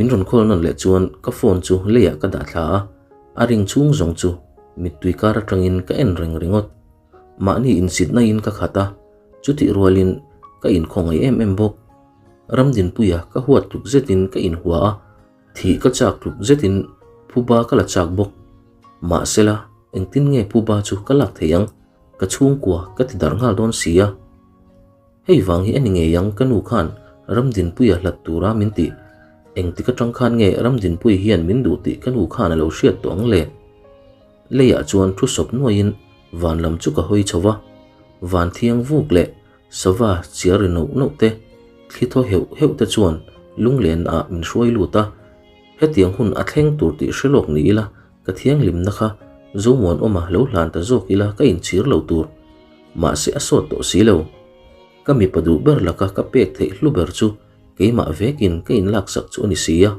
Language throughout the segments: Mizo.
Min rawn call nawn leh chuan ka phone chu leiah ka dah thla a, a ring chhung zawng chu mittui kar atangin ka en reng ringawt. Mahni insitna in ka khat a, chutih rualin ka inkhawngaih em em bawk. Ramdinpuia ka huat tluk zetin ka inhua a, thih ka chak tluk zetin phuba ka la chak bawk. Mahsela, engtin nge phuba chu ka lak thei ang? Ka chhungkua ka ti darh nghal dawn si a. Hei vang hi a ni ngei ang ka nu khan Ramdinpuia hlat tura min tih. Engtik atang khan nge Ramdinpui hian min duh tih ka nu khan a lo hriat tawh ang le? Leiah chuan thu sawp nuaiin van lam chu ka hawi chho va, van thiang vuk leh sava chiar ri noh noh te, thli thaw heuh heuh te chuan lunglen ah min hruai lut a. Hetiang hun a thleng tur tih hre lawk ni ila ka thianghlimna kha Zomuanawma lo hlan ta zawk ila ka inchhir lo tur. Mahse a sawt tawh si lo. Ka mipa duh ber laka ka pek theih hlu ber chu keimah vekin ka inlaksak chu a ni si a.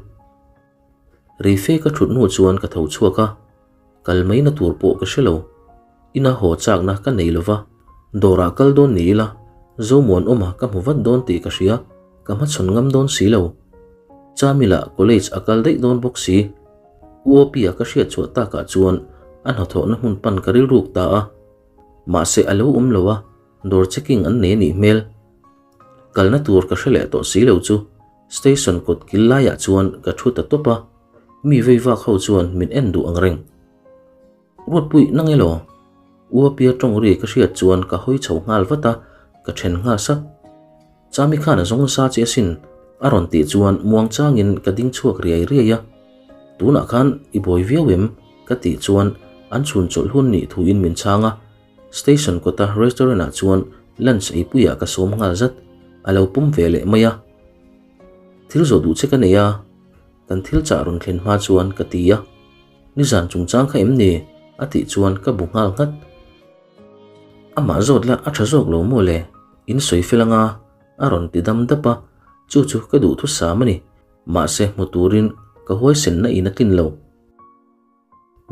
Reife ka thut hnu chuan ka tho chhuak a, kal mai na tur pawh ka hre lo. Ina haw chakna ka nei lova, dawrah kal dawn ni ila, Zomuanawma ka hmu vat dawn tih ka hria, ka hmachhawn ngam dawn si lo. Chamila college a kal daih dawn bawk si. UOP-a ka hriat chhuah takah chuan a hnathawhna hmun pan ka rilruk ta a. Mahse a lo awm lo a, dawr checking an nei a nih hmel. Kalna tur ka hre leh tawh si lo chu Station kawt kil laiah chuan ka thu ta tawp a, mi vei vak ho chuan min en duh ang reng. Ruatpui nang elaw? Uapia tawng ri ka hriat chuan ka hawi chho nghal vat a, ka then nghal sak. Chami khan a zawng nasa che asin a rawn tih chuan muang changin ka ding chhuak riai riai a. Tunah khan i buai viau em? ka tih chuan an chhun chawlh hun nih thuin min chhang a. Station kawta restaurant ah chuan lunch eipuiah ka sawm nghal zat, a lo pawm ve leh mai a. Thil zawh duh che ka nei a, kan thil chah rawn thlen hma chuan ka ti a. Nizan chungchang kha em ni? a tih chuan ka bu nghal nghat. Amah zawt la a tha zawk lo maw le? In sawi fel anga a rawn ti dam dap a, chu chu ka duh thusam a ni. Mahse hmu turin ka huaisenna in a tlin lo.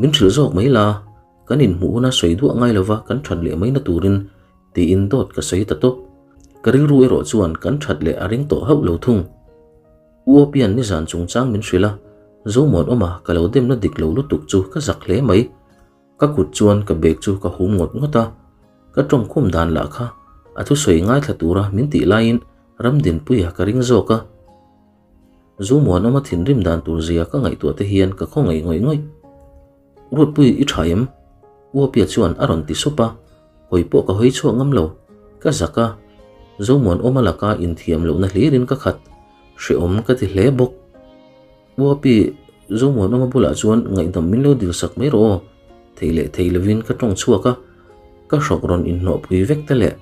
Min hrilh zawk mai la, kan inhmuh huna sawi duah ngai lova kan that leh mai na turin tiin dawt ka sawi ta tawp. Ka rilru erawh chuan kan that leh a ring tawh hauh lo thung. U Opian nizan chungchang min hrilh a, Zomuanawma ka lo demna dik lo lutuk chu ka zak hle mai. Ka kut chuan ka bag chu ka hum ngawt ngawt a, ka tawngkhum dan lah kha a thusawi ngaithla tura min tih laiin Ramdinpuia ka ring zawk a. Zu Muanawma thinrim dan tur zia ka ngaihtuah te hian ka khawngaih ngawih ngawih. Ruatpui i tha em? Uapia chuan a rawn ti sup a, hawi pawh ka hawi chhuak ngam lo. Ka zak a, Zomuanawma laka inthiam lohna hlirin ka khat. Hrehawm ka ti hle bawk. Uapi, Zomuanawma bulah chuan ngaihdam min lo dil sak mai rawh aw. Thei leh thei lovin ka tawng chhuak a, ka hrawk rawn inhnawhpui vek te leh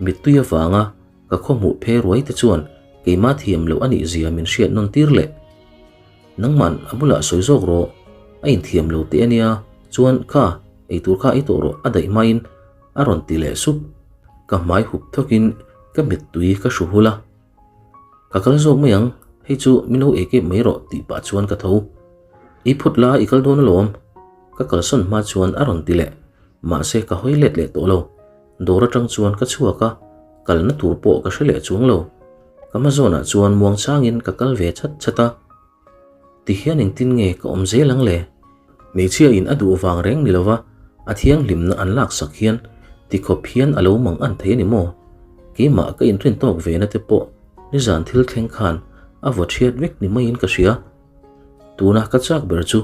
mittui avanga Ka khawhmuh phe ruai te chuan keimah thiam loh a nih zia min hriat nawn tir leh. Nangman a bulah sawi zawk rawh, a inthiam lo teh a nia, chuan kha eitur kha ei tawh rawh a daih hmain a rawn ti leh sup. Ka hmai hup thawkin ka mittui ka hru hul a. Ka kal zawk mai ang, hei chu min lo ei kep mai rawh tih pah chuan ka tho. I phut la i kal dawn alawm, ka kalsawn hma chuan a rawn ti leh, mahse ka hawi let leh tawh lo. Dawr atang chuan ka chhuak a, kalna tur pawh ka hre leh chuang lo. Ka hma zawnah chuan muang changin ka kal ve chat chat a. Tihian engtin nge ka awm zel ang le? Hmeichhia in a duh vang reng ni lova a thianghlimna an laksak hian tikhawp hian a lo mang an thei a ni maw? Keimah ka inrin tawk ve na te pawh nizan thil thleng khan a vaw thiat vek ni maiin ka hria. Tuna ka chak ber chu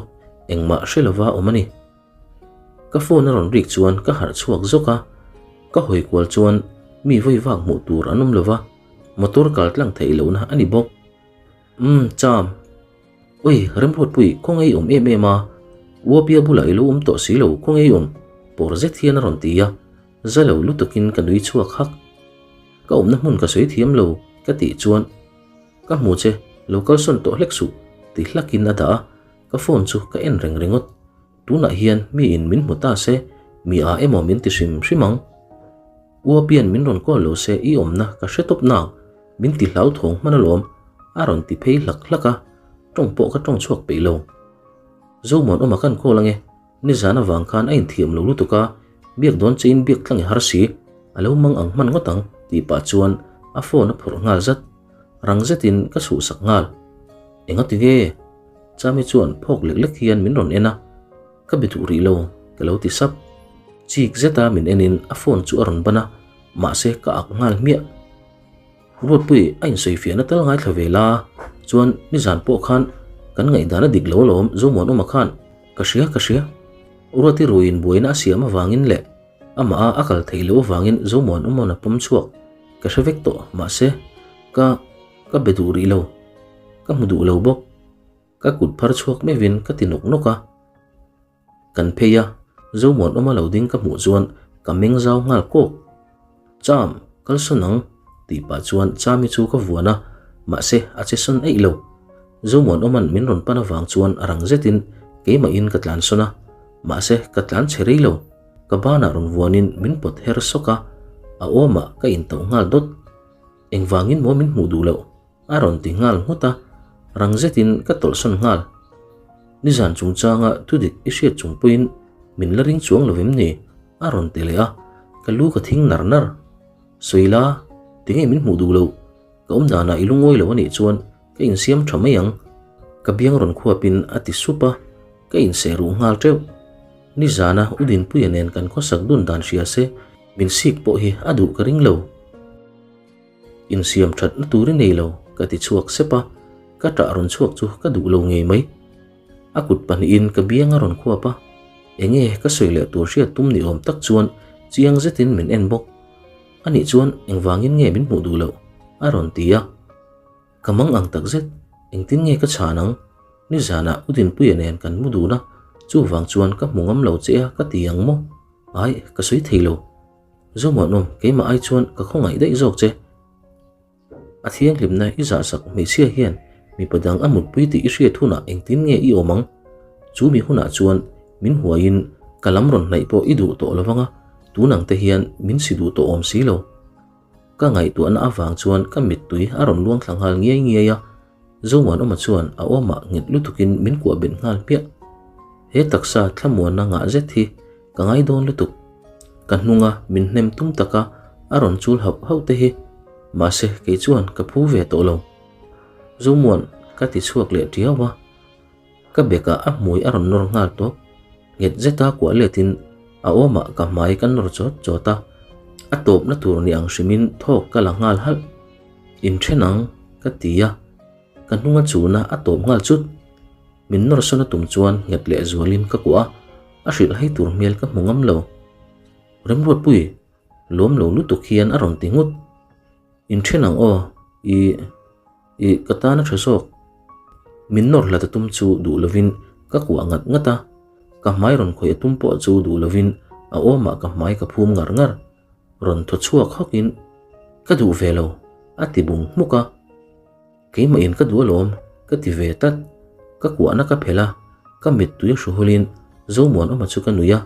engmah hre lova awm a ni. Ka phone a rawn rik chuan ka harh chhuak zawk a, ka hawi kual chuan mi vawi vak hmuh tur an awm lova, motor kal tlang theih lohna a ni bawk. Umm, Cham. Ui, Remruatpui, khawnge i awm em em a? Uapia bulah i lo awm tawh si lo, khawnge i awm? Pawr zet hian a rawn ti a, za lo lutukin ka nui chhuak hak. Ka awmna hmun ka sawi thiam lo, ka tih chuan, Ka hmu che, lo kalsawn tawh hlek suh, ti hlakin a dah a, Ka phone chu ka en reng ringawt. Tunah hian mi in min hmu ta se, mi a emaw min ti hrim hrim ang. Uapian min rawn call lo se i awmna ka hre tawp nang, min ti hlauthawng hman alawm, a rawn ti phei hlak hlak a, tawng pawh ka tawng chhuak peih lo. Zomuanawma kan call ange, nizan avang khan a inthiam lo lutuk a, biak dawn chein biak tlang i har si, a lo mang ang hman ngawt ang tih pah chuan a phone a phawrh nghal zat. Rang zetin ka chhuhsak nghal. Engati nge? Chami chuan phawk lek lek hian min rawn en a, Ka be duh rih lo, ka lo ti sap. Chik zeta min enin a phone chu a rawn ban a, mahse ka ak nghal hmiah. Ruatpui a insawifiahna tal ngaithla ve la, chuan nizan pawh khan kan ngaihdan a dik lo alawm Zomuanawma khan ka hria ka hria. Ruati ruiin buaina a siam avangin leh amah a a kal theih loh avangin Zomuanawma'n a pawm chhuak ka hre vek tawh mahse ka ka be duh rih lo, ka hmu duh lo bawk. Ka kut phar chhuak meuhin ka ti nawk nawk a. Kan phei a, Zomuanawma lo ding ka hmuh chuan ka meng zau nghal kawk. Cham, kal sawn ang, tih pah chuan Chami chu ka vuan a, mahse a che sawn eih lo. Zomuanawma'n min rawn pan avang chuan a rang zetin keimahin ka tlan sawn a, mahse ka tlan chhe rei lo. Ka banah rawn vuanin min pawt her sawk a, a awmah ka intauh nghal dawt. Engvangin maw min hmuh duh loh? A rawn ti nghal nghut a, rang zetin ka tawlhsawn nghal. Nizan chungchanga thudik i hriat chung pawhin min la ring chuang lo em ni? A rawn ti leh a, ka lu ka thing nar nar. Sawila, tinge min hmuh duh loh? Ka awm danah i lungawi lo anih chuan ka insiam tha mai ang. Ka biang rawn khuapin a ti sup a, ka inseh ruh nghal teuh. Nizana U Dinpuia nen kan khawsak dun dan hria se min sik pawh hi a duh ka ring lo. Insiam thatna tur i nei lo, ka ti chhuak sep a, ka ṭah rawn chhuak chu ka duh lo ngei mai. A kut pahnihin ka biang a rawn khuap a, enge ka sawi leh tur hriat tum ni awm tak chuan chiang zetin min en bawk. Anih chuan engvangin nge min hmuh duh loh? a rawn ti a. Ka mang ang tak zet, engtin nge ka chhan ang? Nizanah U Dinpuia nen kan mu dun a, chuvang chuan ka hmu ngam lo che a ka ti ang maw? Ai, ka sawi thei lo. Zomuanawm, keimah ai chuan ka khawngaih daih zawk che. A thianghlimna i zahsak hmeichhia hian mipa dang a mutpui tih i hriat hunah engtin nge i awm ang? Chu mi hunah chuan min huaiin ka lam rawn hnaih pawh i duh tawh lovang a, tunang te hian min si duh tawh awm si lo. Ka ngaihtuahna avang chuan ka mittui a rawn luang thla nghal ngiai ngiai a, Zomuanawma chuan a awmah nghet lutukin min kuah bet nghal hmiah. He taksa thlamuanna ngah zet hi ka ngai dawn lutuk. Ka hnunga min hnem tum taka a rawn chul hauh hauh te hi. Mahse kei chuan ka phu ve tawh lo. Zomuan ka ti chhuak leh tiau a. Ka bekah a hmui a rawn nawr nghal tawp. Nghet zeta kuah letin a awmah ka hmai ka nawr chawt chawt a, a tawpna tur ni ang hrimin thawk ka la nghal halh. Inthen ang, ka ti a, ka hnunga chuna a tawp nghal chut. Min nawr sawn a tum chuan nghet leh zualin ka kuah a, a hrilh hai tur hmel ka hmu ngam lo. Remruatpui, lawm lo lutuk hian a rawn ti nghut. Inthen ang aw, i, i, ka tan a tha zawk. Min nawr hlat a tum chu duh lovin ka kuah ngat ngat a, ka hmai rawn khawih a tum pawh chu duh lovin a awmah ka hmai ka phum ngar ngar. Rawn thaw chhuak hawkin, Ka duh ve lo, a ti bung hmuk a. Keimah in ka duh alawm, ka ti ve tlat. Ka kuahna ka phelh a, ka mittui hru hawlin Zomuanawma chu ka nuih a.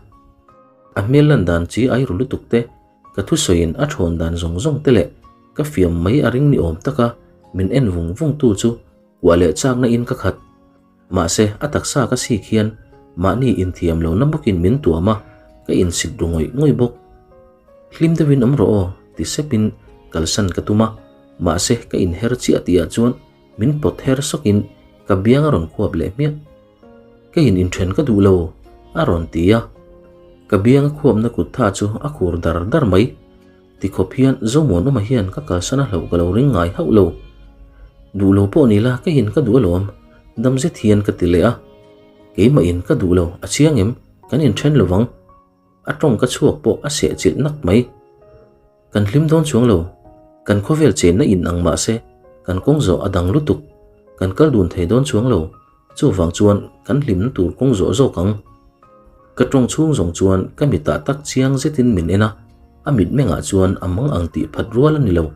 A hmel lan dan chi ai ru lutuk te, Ka thusawiin a thawn dan zawng zawng te leh ka fiam mai a ring ni awm taka min en vung vung tu chu kuah leh chakna in ka khat. Mahse a taksa ka sik hian mahni inthiam lo na bawkin min tuam a, ka insit ru ngawih ngawih bawk. Hlim deuhin awm rawh aw ti sepin kalsan ka tum a, mahse ka inher chiah tihah chuan min pawt her sawkin ka biang a rawn khuap leh hmiah. Keiin inthen ka duh lo, a rawn ti a. Ka bianga khuapna kut tha chu a khur dar dar mai. Tikhawp hian Zomuanawma hian ka kalsan a hlauh ka lo ring ngai hauh lo. Duh lo pawh ni la keiin ka duh alawm, dam zet hian ka ti leh a. Keimahin ka duh lo, a chiang em? Kan inthen lo vang. A tawng ka chhuak pawh a seh chilh nak mai. Kan hlim dawn chuang lo. Kan khawvel chenna in ang mah se, kan kawng zawh a dang lutuk. Kan kal dun thei dawn chuang lo. Chuvang chuan kan hlimna tur kawng zawh zawk ang. Ka tawng chhung zawng chuan ka mitah tak chiang zetin min en a, a mitmengah chuan a mang ang tih phat rual a ni lo.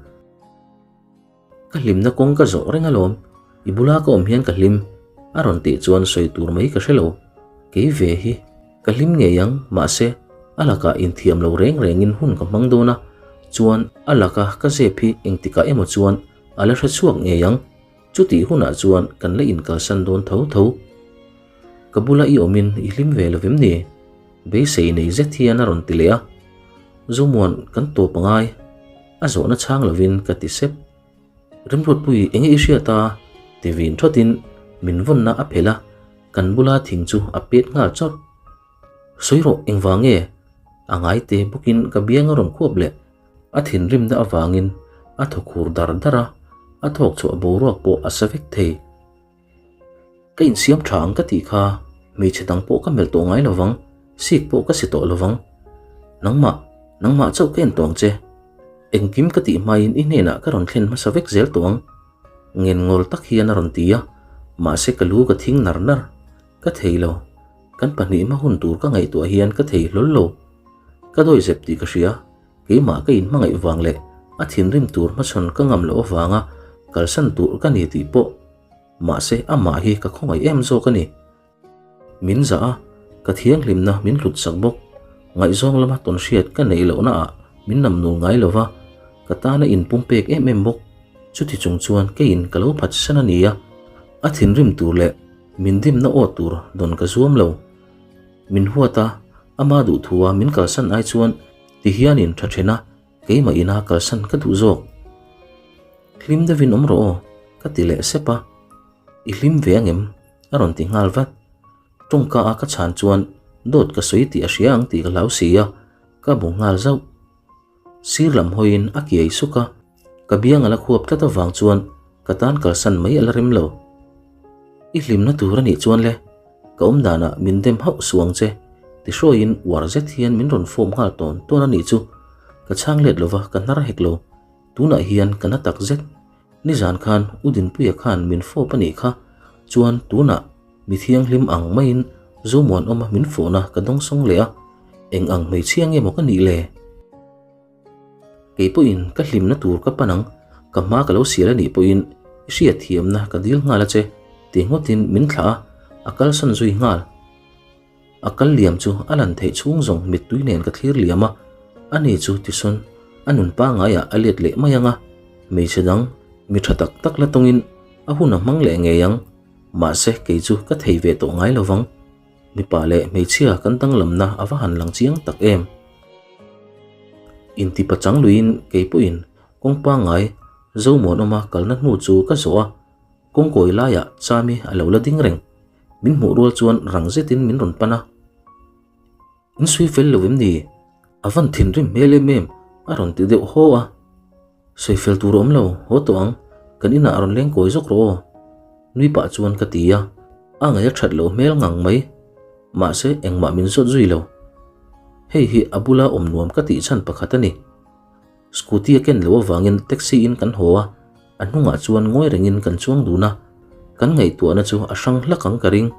Ka hlimna kawng ka zawh reng alawm, i bula ka awm hian ka hlim, a rawn tih chuan sawi tur mai ka hre lo. Kei ve hi, ka hlim ngei ang, mahse, a lakah inthiam lo reng rengin hun ka hmang dawn a, chuan a laka ka zep hi engtikah emaw chuan a la hre chhuak ngei ang, chutih hunah chuan kan la inkalsan dawn tho tho. Ka bula i awmin i hlim ve lovem ni? Beisei nei zet hian a rawn ti leh a. Zomuan kan tawp a ngai. A zawhna chhang lovin ka ti sep. Remruatpui enge i hriat a? Ti vin thawtin min vawnna a phelh a, kan bula thing chu a pet nghal chawrh. Sawi rawh engvang nge? A ngai te bawkin ka biang a rawn khuap leh. A thinrimna avangin a thaw khur dar dar a, a thawk chhuah boruak pawh a sa vek thei. Ka insiam tha ang ka tih kha hmeichhe dang pawh ka melh tawh ngai lo vang, sik pawh ka si tawh lo vang. Nangmah, nangmah chauh ka en tawh ang che. Engkim ka tih hmain i hnenah ka rawn thlen hmasa vek zel tawh ang. Ngenngawl tak hian a rawn ti a, mahse ka lu ka thing nar nar. Ka thei lo. Kan pahnih hma hun tur ka ngaihtuah hian ka thei hlawl lo. Ka dawi zep tih ka hria. Keimah ka inhmangaih vang leh a thinrim tur hmachhawn ka ngam loh avanga kalsan tur ka ni tih pawh mahse amah hi ka khawngaih em zawk a ni. Min zah a, ka thianghlimna min hlut sak bawk. Ngaihzawng lama tawnhriat ka neih lohna ah min nam nul ngai lova, ka tana inpumpek em em bawk. Chuti chung chuan keiin ka lo phatsan a ni a, a thinrim tur leh min dimna aw tur dawn ka zuam lo. Min huat a, ama duhthua min kalsan ai chuan ti hianin tha then a, keimah ina kalsan ka duh zawk. Hlim deuhin awm rawh aw, ka ti leh sep a. I hlim ve angem? a rawn ti nghal vat. Tawngka a ka chhan chuan dawt ka sawi tih a hria ang tih ka hlau si a, ka bu nghal zauh. Sir lam hawiin a kiai suk a, ka biang a la khuap tlat avang chuan ka tan kalsan mai a la rem lo. I hlimna tur a nih chuan le, ka awm danah min dem hauh suh ang che, ti hruaiin uar zet hian min rawn fawm nghal tawn tawn a nih chu. Ka chhang let lova ka hnar hek lo, tunah hian ka na tak zet. Nizan khan U Dinpuia khan min fawp a nih kha, chuan tunah mi thianghlim ang maiin Zomuanawma min fawhna ka dawngsawng leh a, eng ang hmeichhia nge maw ka nih le? Kei pawhin ka hlimna tur ka pan ang, ka hma ka lo sial a nih pawhin i hriatthiamna ka dil nghal a che, ti ngawtin min thlah a, a kalsan zui nghal. A kal liam chu a lan theih chhung zawng mittui nen ka thlir liam a, ani chu tisawn a nun pangaiah a let leh mai ang a, hmeichhe dang mi tha tak tak la tawngin a hun a hmang leh ngei ang, mahse kei chu ka thei ve tawh ngai lovang. Mipa leh hmeichhia kan danglamna a va han lang chiang tak em. Inti pachang luiin kei pawhin kawng pangngai Zomuanawma kalna hnu chu ka zawh a, Kawngkawi laiah Chami a lo la ding reng. Min hmuh rual chuan rang zetin min rawn pan a. In sui fel lo em ni? A van thinrim hmel em em a rawn ti deuh haw a. Sawi fel tur a awm lo, haw tawh ang, kan inah a rawn leng kawi zawk rawh aw. Nui pah chuan ka ti a, a ngaih a that loh hmel ngang mai. Mahse engmah min zawt zui lo. Hei hi a bula awm nuam ka tih chhan pakhat a ni. Scooty a ken loh avangin taxi in kan haw a, a hnungah chuan ngawi rengin kan chuang dun a, kan ngaihtuahna chu a hrang hlak ang ka ring.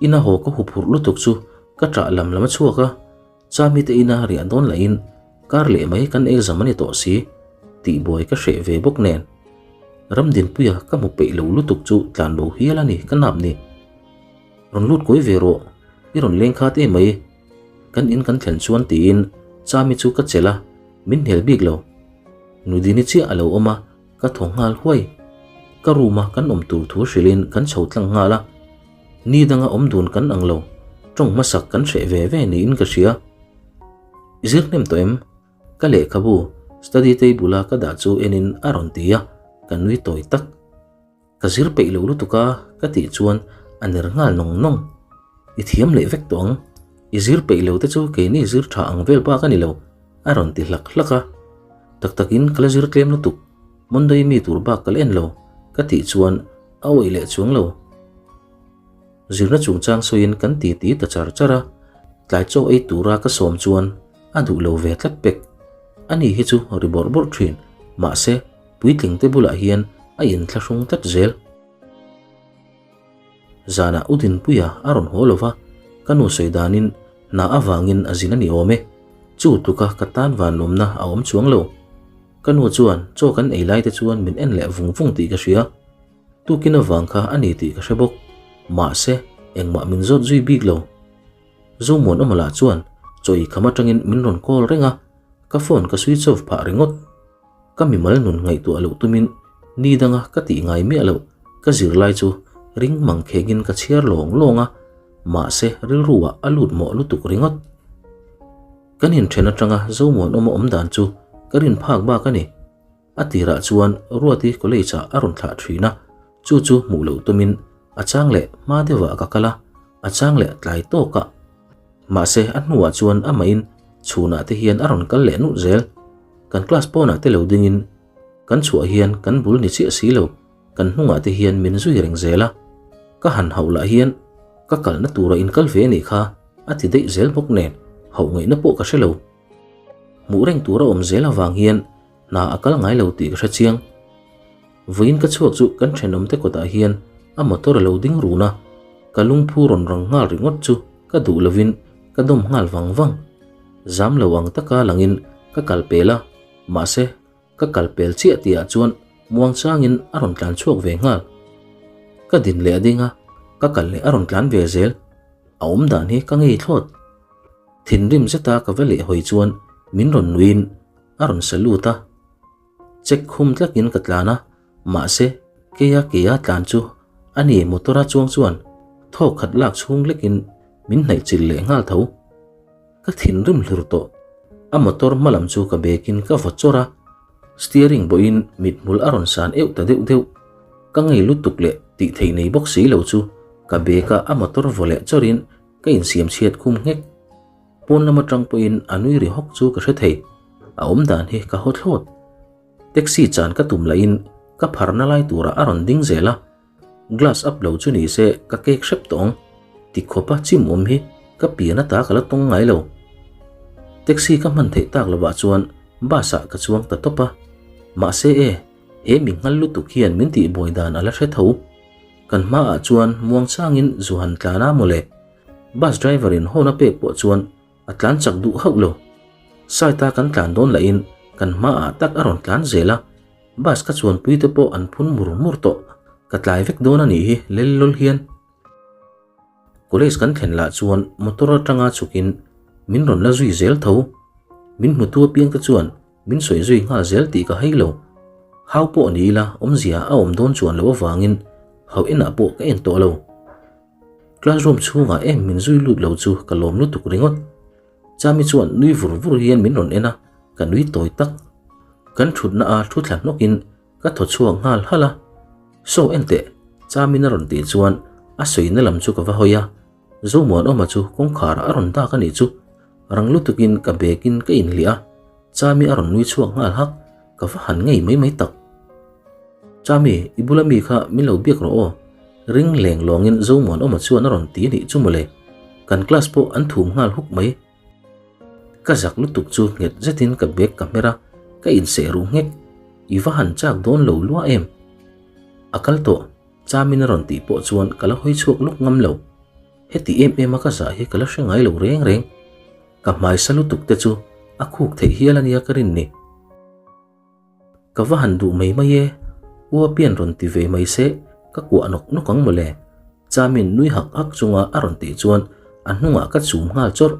Ina haw ka huphurh lutuk chu ka ṭah lam lam a chhuak a, Chami te ina riah dawn lahin kar leh mai kan exam a ni tawh si tih buai ka hreh ve bawk nen. Ramdinpuia ka hmu peih lo lutuk chu tlan bo hial a ni ka nap ni. Rawn lut kawi ve rawh, i rawn leng khat em mai. Kan in kan thlen chuan tiin Chami chu ka chelh a, min hel bik lo. Nudini chiah a lo awm a, ka thaw nghal huai. Ka room a kan awm tur thu hrilhin kan chho tlang nghal a. Ni danga awm dun kan ang lo, tawng hmasak kan hreh ve ve niin ka hria. I zir hnem tawh em? Ka lehkhabu study table a ka dah chu enin a rawn ti a, ka nui tawi tak. Ka zir peih lo lutuk a ka tih chuan a ner nghal nawng nawng. I thiam leh vek tawh ang, i zir peih lo te chu keini zir tha ang vel bak a ni lo a rawn ti hlak hlak a. Tak takin ka la zir tlem lutuk, Monday mi tur bak ka la en lo ka tih chuan a awih leh chuang lo. Zirna chungchang sawiin kan ti ti ta char char a, tlai chaw ei tura ka sawm chuan a duh lo ve tlat pek. Ani hi chu ri bawrh bawrh thin, mahse puitling te bulah hian a inthlahrung tlat zel. Zanah U Dinpuia a rawn haw lo va, ka nu sawi danin hna avangin a zin a ni awm e. Chu tluka ka tan vanlawmna a awm chuang lo. Ka nu chuan chaw kan ei lai te chuan min en leh vung vung tih ka hria. Tukin avang kha a ni tih ka hre bawk. Mahse, engmah min zawt zui bik lo. Zomuanawma lah chuan chaw ei kham atangin min rawn call reng a, ka phone ka switch off phah ringawt. Ka mimal nun ngaihtuah loh tumin ni danga ka tih ngai miah loh ka zirlai chu ring mang khengin ka chhiar lawng lawng a, mahse rilruah a lut mawh lutuk ringawt. Kan inthen atanga Zomuanawma awm dan chu ka rin phak bak a ni. A tirah chuan Ruati college ah a rawn thlah thin a. Chu chu hmuh loh tumin a chang leh hma deuhah ka kal a, a chang leh tlai tawkah. Mahse a hnuah chuan amahin chhunah te hian a rawn kal leh nulh zel. Kan class pawnah te lo dingin kan chhuah hian kan bul ni chiah si lo, kan hnungah te hian min zui reng zel a. Ka han hauh lah hian ka kalna tura in kal ve anih kha a ti daih zel bawk nen hauh ngaihna pawh ka hre lo. Hmuh reng tura awm zel avang hian hna a kal ngai lo tih ka hre chiang. Vawiin ka chhuak chu kan thenawmte kawtah hian a motor a lo ding run a, ka lungphu rawn rang nghal ringawt chu ka duh lovin ka dawm nghal vang vang. Zam lo ang taka langin ka kal pel a, mahse ka kal pel chiah tihah chuan muang changin a rawn tlan chhuak ve nghal. Ka din leh a ding a, ka kal leh a rawn tlan ve zel. A awm dan hi ka ngei thlawt. Thinrim zeta ka va lehhawi chuan min rawn nuiin a rawn salute a. Check khum tlakin ka tlan a, mahse keia keia tlan chu a ni motor a chuang chuan thawk khat lak chhung lekin min hnaih chilh leh nghal tho. Ka thinrim hlur tawh. A motor hma lam chu ka bekin ka vaw chawrh a, steering bawhin mithmul a rawn san euh ta deuh deuh. Ka ngei lutuk leh tih theih nei bawk si lo chu ka beka a motor vaw leh chawrhin ka insiam chhiat khum nghek. Pawn lam atang pawhin a nui ri hawk chu ka hre thei. A awm dan hi ka haw thlawt. Taxi chan ka tum lahin ka pharna lai turah a rawn ding zel a, glass up lo chu ni se ka kek hrep tawh ang. Tikhawpa chim awm hi ka pian ata ka la tawng ngai lo. Taxi ka hman theih tak lovah chuan bus ah ka chuang ta tawp a. Mahse e, he mi nghal lutuk hian min tihbuai dan a la hre tho. Kan hmaah chuan muangchangin zu han tlan a mawle. Bus driver in horn a pek pawh chuan a tlan chak duh hauh lo. Side a kan tlan dawn lahin kan hmaah tak a rawn tlan zel a, bus ka chuanpui te pawh an phun mur mur tawh. Ka tlai vek dawn a nih hi lel lawl hian. College kan thlen lah chuan motor atanga chhukin min rawn la zui zel tho. Min hmutu apiang te chuan min sawi zui nghal zel tih ka hai lo. Hau pawh ni ila awmzia a awm dawn chuan loh avangin hauh enah pawh ka en tawh lo. Classroom chhungah em min zui lut lo chu ka lawm lutuk ringawt. Chami chuan nui vur vur hian min rawn en a, ka nui tawi tak. Kan thutna a thu thla hnawkin ka thaw chhuak nghal halh a. Saw en teh, Chamin a rawn tih chuan a sawina lam chu ka va hawi a. Zomuanawma chu kawngkhar a rawn dak a nih chu. Rang lutukin ka bag in ka inhliah a, Chami a rawn nui chhuak nghal hak, ka va han ngei mai mai tak. Chami, i bula mi kha min lo biak rawh aw. Ring leng lawngin Zomuanawma chuan a rawn ti nih chu mawle. Kan class pawh an thum nghal huk mai. Ka zak lutuk chu nghet zetin ka bag ka hmer a, ka inseh ruh nghek. I va han chak dawn lo lua em? A kal tawh, Chamin a rawn tih pawh chuan ka la hawi chhuak luk ngam lo. Heti em em a ka zah hi ka la hre ngai lo reng reng. Ka hmaisa lutuk te chu a khuk theih hial a nia ka rin ni. Ka va han duh mai mai e, U Apian rawn ti ve mai se, ka kuah nawk nawk ang mawle. Chamin nui hak hak chunga a rawn tih chuan a hnungah ka chum nghal chawrh.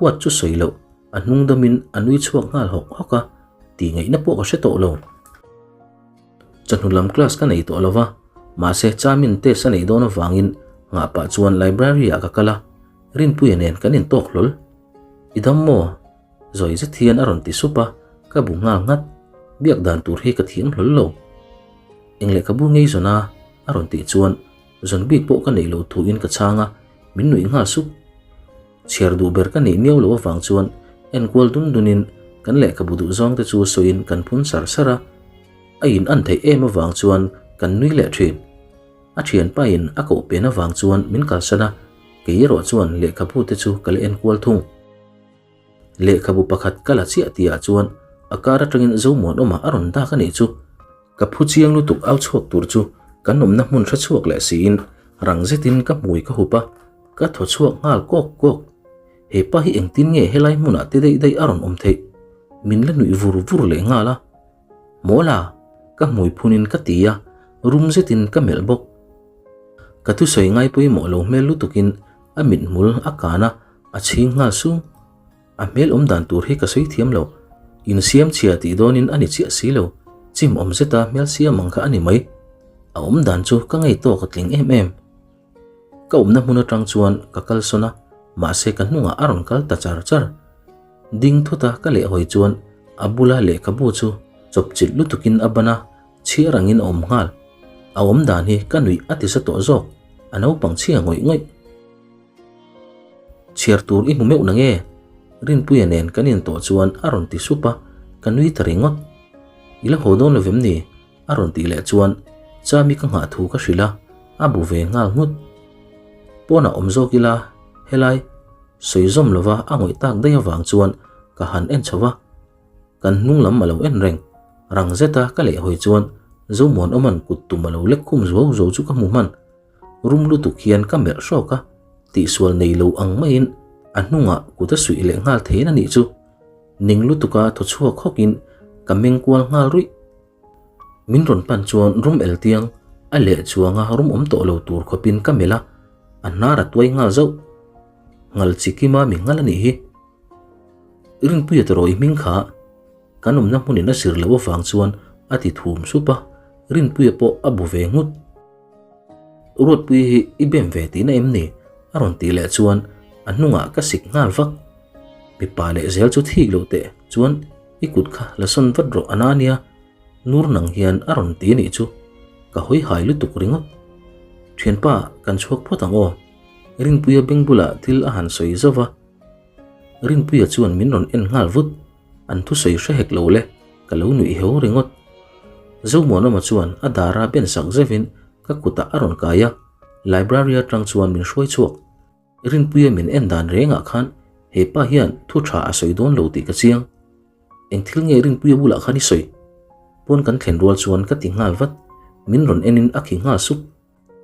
Huat chu sawi loh, a hnung dawmin a nui chhuak nghal hawk hawk a, tih ngaihna pawh ka hre tawh lo. Chawhnu lam class ka nei tawh lo va, mahse Chamin test a neih dawn avangin nghah pah chuan library ah ka kal a, Rinpuia nen kan intawk hlawl. I dam maw? Zawi zet hian a rawn ti sup a, ka bu nghal nghat. Biak dan tur hi ka thiam hlawl lo. Eng lehkhabu ngei zawn a? a rawn tih chuan zawn bik pawh ka neih loh thuin ka chhang a, min nuih nghal sup. Chhiar duh ber ka neih miau loh avang chuan enkual dun dunin kan lehkhabu duh zawng te chu sawiin kan phun sar sar a, a in an theih em avang chuan kan nui leh thin. A thianpain a koh pen avang chuan min kalsan a, kei erawh chuan lehkhabu te chu ka la enkual thung. Lehkhabu pakhat ka la chiah tihah chuan a kar atangin Zomuanawma a rawn dak a nih chu. Ka phu chiang lutuk au chhuak tur chu kan awmna hmun hre chhuak leh siin rang zetin ka hmui ka hup a, ka thaw chhuak nghal kawk kawk. He pa hi engtin nge helai hmunah te daih daih a rawn awm theih? Min la nuih vur vur leh nghal a. Mawla! Ka hmui phunin ka ti a, rum zetin ka melh bawk. Ka thusawi ngai pawimawh lo hmel lutukin a mithmul a kan a, A chhing nghal sung. A hmel awm dan tur hi ka sawi thiam lo. Insiam chhia tih dawnin a ni chiah si lo. Chim awm zeta hmel siam ang kha a ni mai. A awm dan chu ka ngei tawk a tling em em. Ka awmna hmun atang chuan ka kal sawn a, mahse ka hnungah a rawn kal ta char char. Ding thut a ka lehhawi chuan a bula lehkhabu chu chawpchilh lutukin a ban a, chhiar angin a awm nghal. A awm dan hi ka nuih a ti sa tawh zawk, a naupang chhia ngawih ngawih. Chhiar tur i hmu meuh na nge? Rinpuia nen kan intawh chuan a rawn ti sup a, ka nui ta ringawt. I la haw dawn lo vem ni? A rawn tih leh chuan Chami ka nghah thu ka hrilh a, a bu ve nghal nghut. Pawnah awm zawk ila helai sawi zawm lova a ngawih tak daih avang chuan ka han en chho va, kan hnung lam a lo en reng. Rang zeta ka lehhawi chuan Zomuanawma'n kut tum a lo lek khum zuau zuau chu ka hmu hman. Rum lutuk hian ka melh hrawk a, tihsual nei lo ang maiin a hnungah kut a suih leh nghal thein a nih chu. Ning lutuka thaw chhuak hawkin ka meng kual nghal ruih. Min rawn pan chuan rum el tiang a leh chuanga rum awm tawh lo tur khawpin ka melh a, a hnar a tuai nghal zauh. Ngal chi kima mi nghal a nih hi. Rinpuia tawh i hming kha kan awmna hmunin a zir loh avang chuan a ti thum sup a, Rinpuia pawh a bu ve nghut. Ruatpui hi i bem ve tihna em ni? A rawn tih leh chuan a hnungah ka sik nghal vak. Mipa leh zel chu thik loh teh chuan i kut kha la sawn vat rawh a na nia, nur nang hian a rawn ti anih chu. Ka hawi hai lutuk ringawt. Thianpa kan chhuak phawt ang aw. Rinpuia beng bulah thil a han sawi zauh va. Rinpuia chuan min rawn en nghal vut. An thusawi hre hek lo le, ka lo nuih heu ringawt. Zomuanawma chuan a dara ben sak zeuhin ka kutah a rawn kai a, library atang chuan min hruai chhuak. Rinpuia min en dan rengah khan he pa hian thu tha a sawi dawn lo tih ka chiang. Eng thil nge Rinpuia bulah khan i sawi? Pawn kan thlen rual chuan ka ti nghal vat, min rawn enin a khi nghal sup.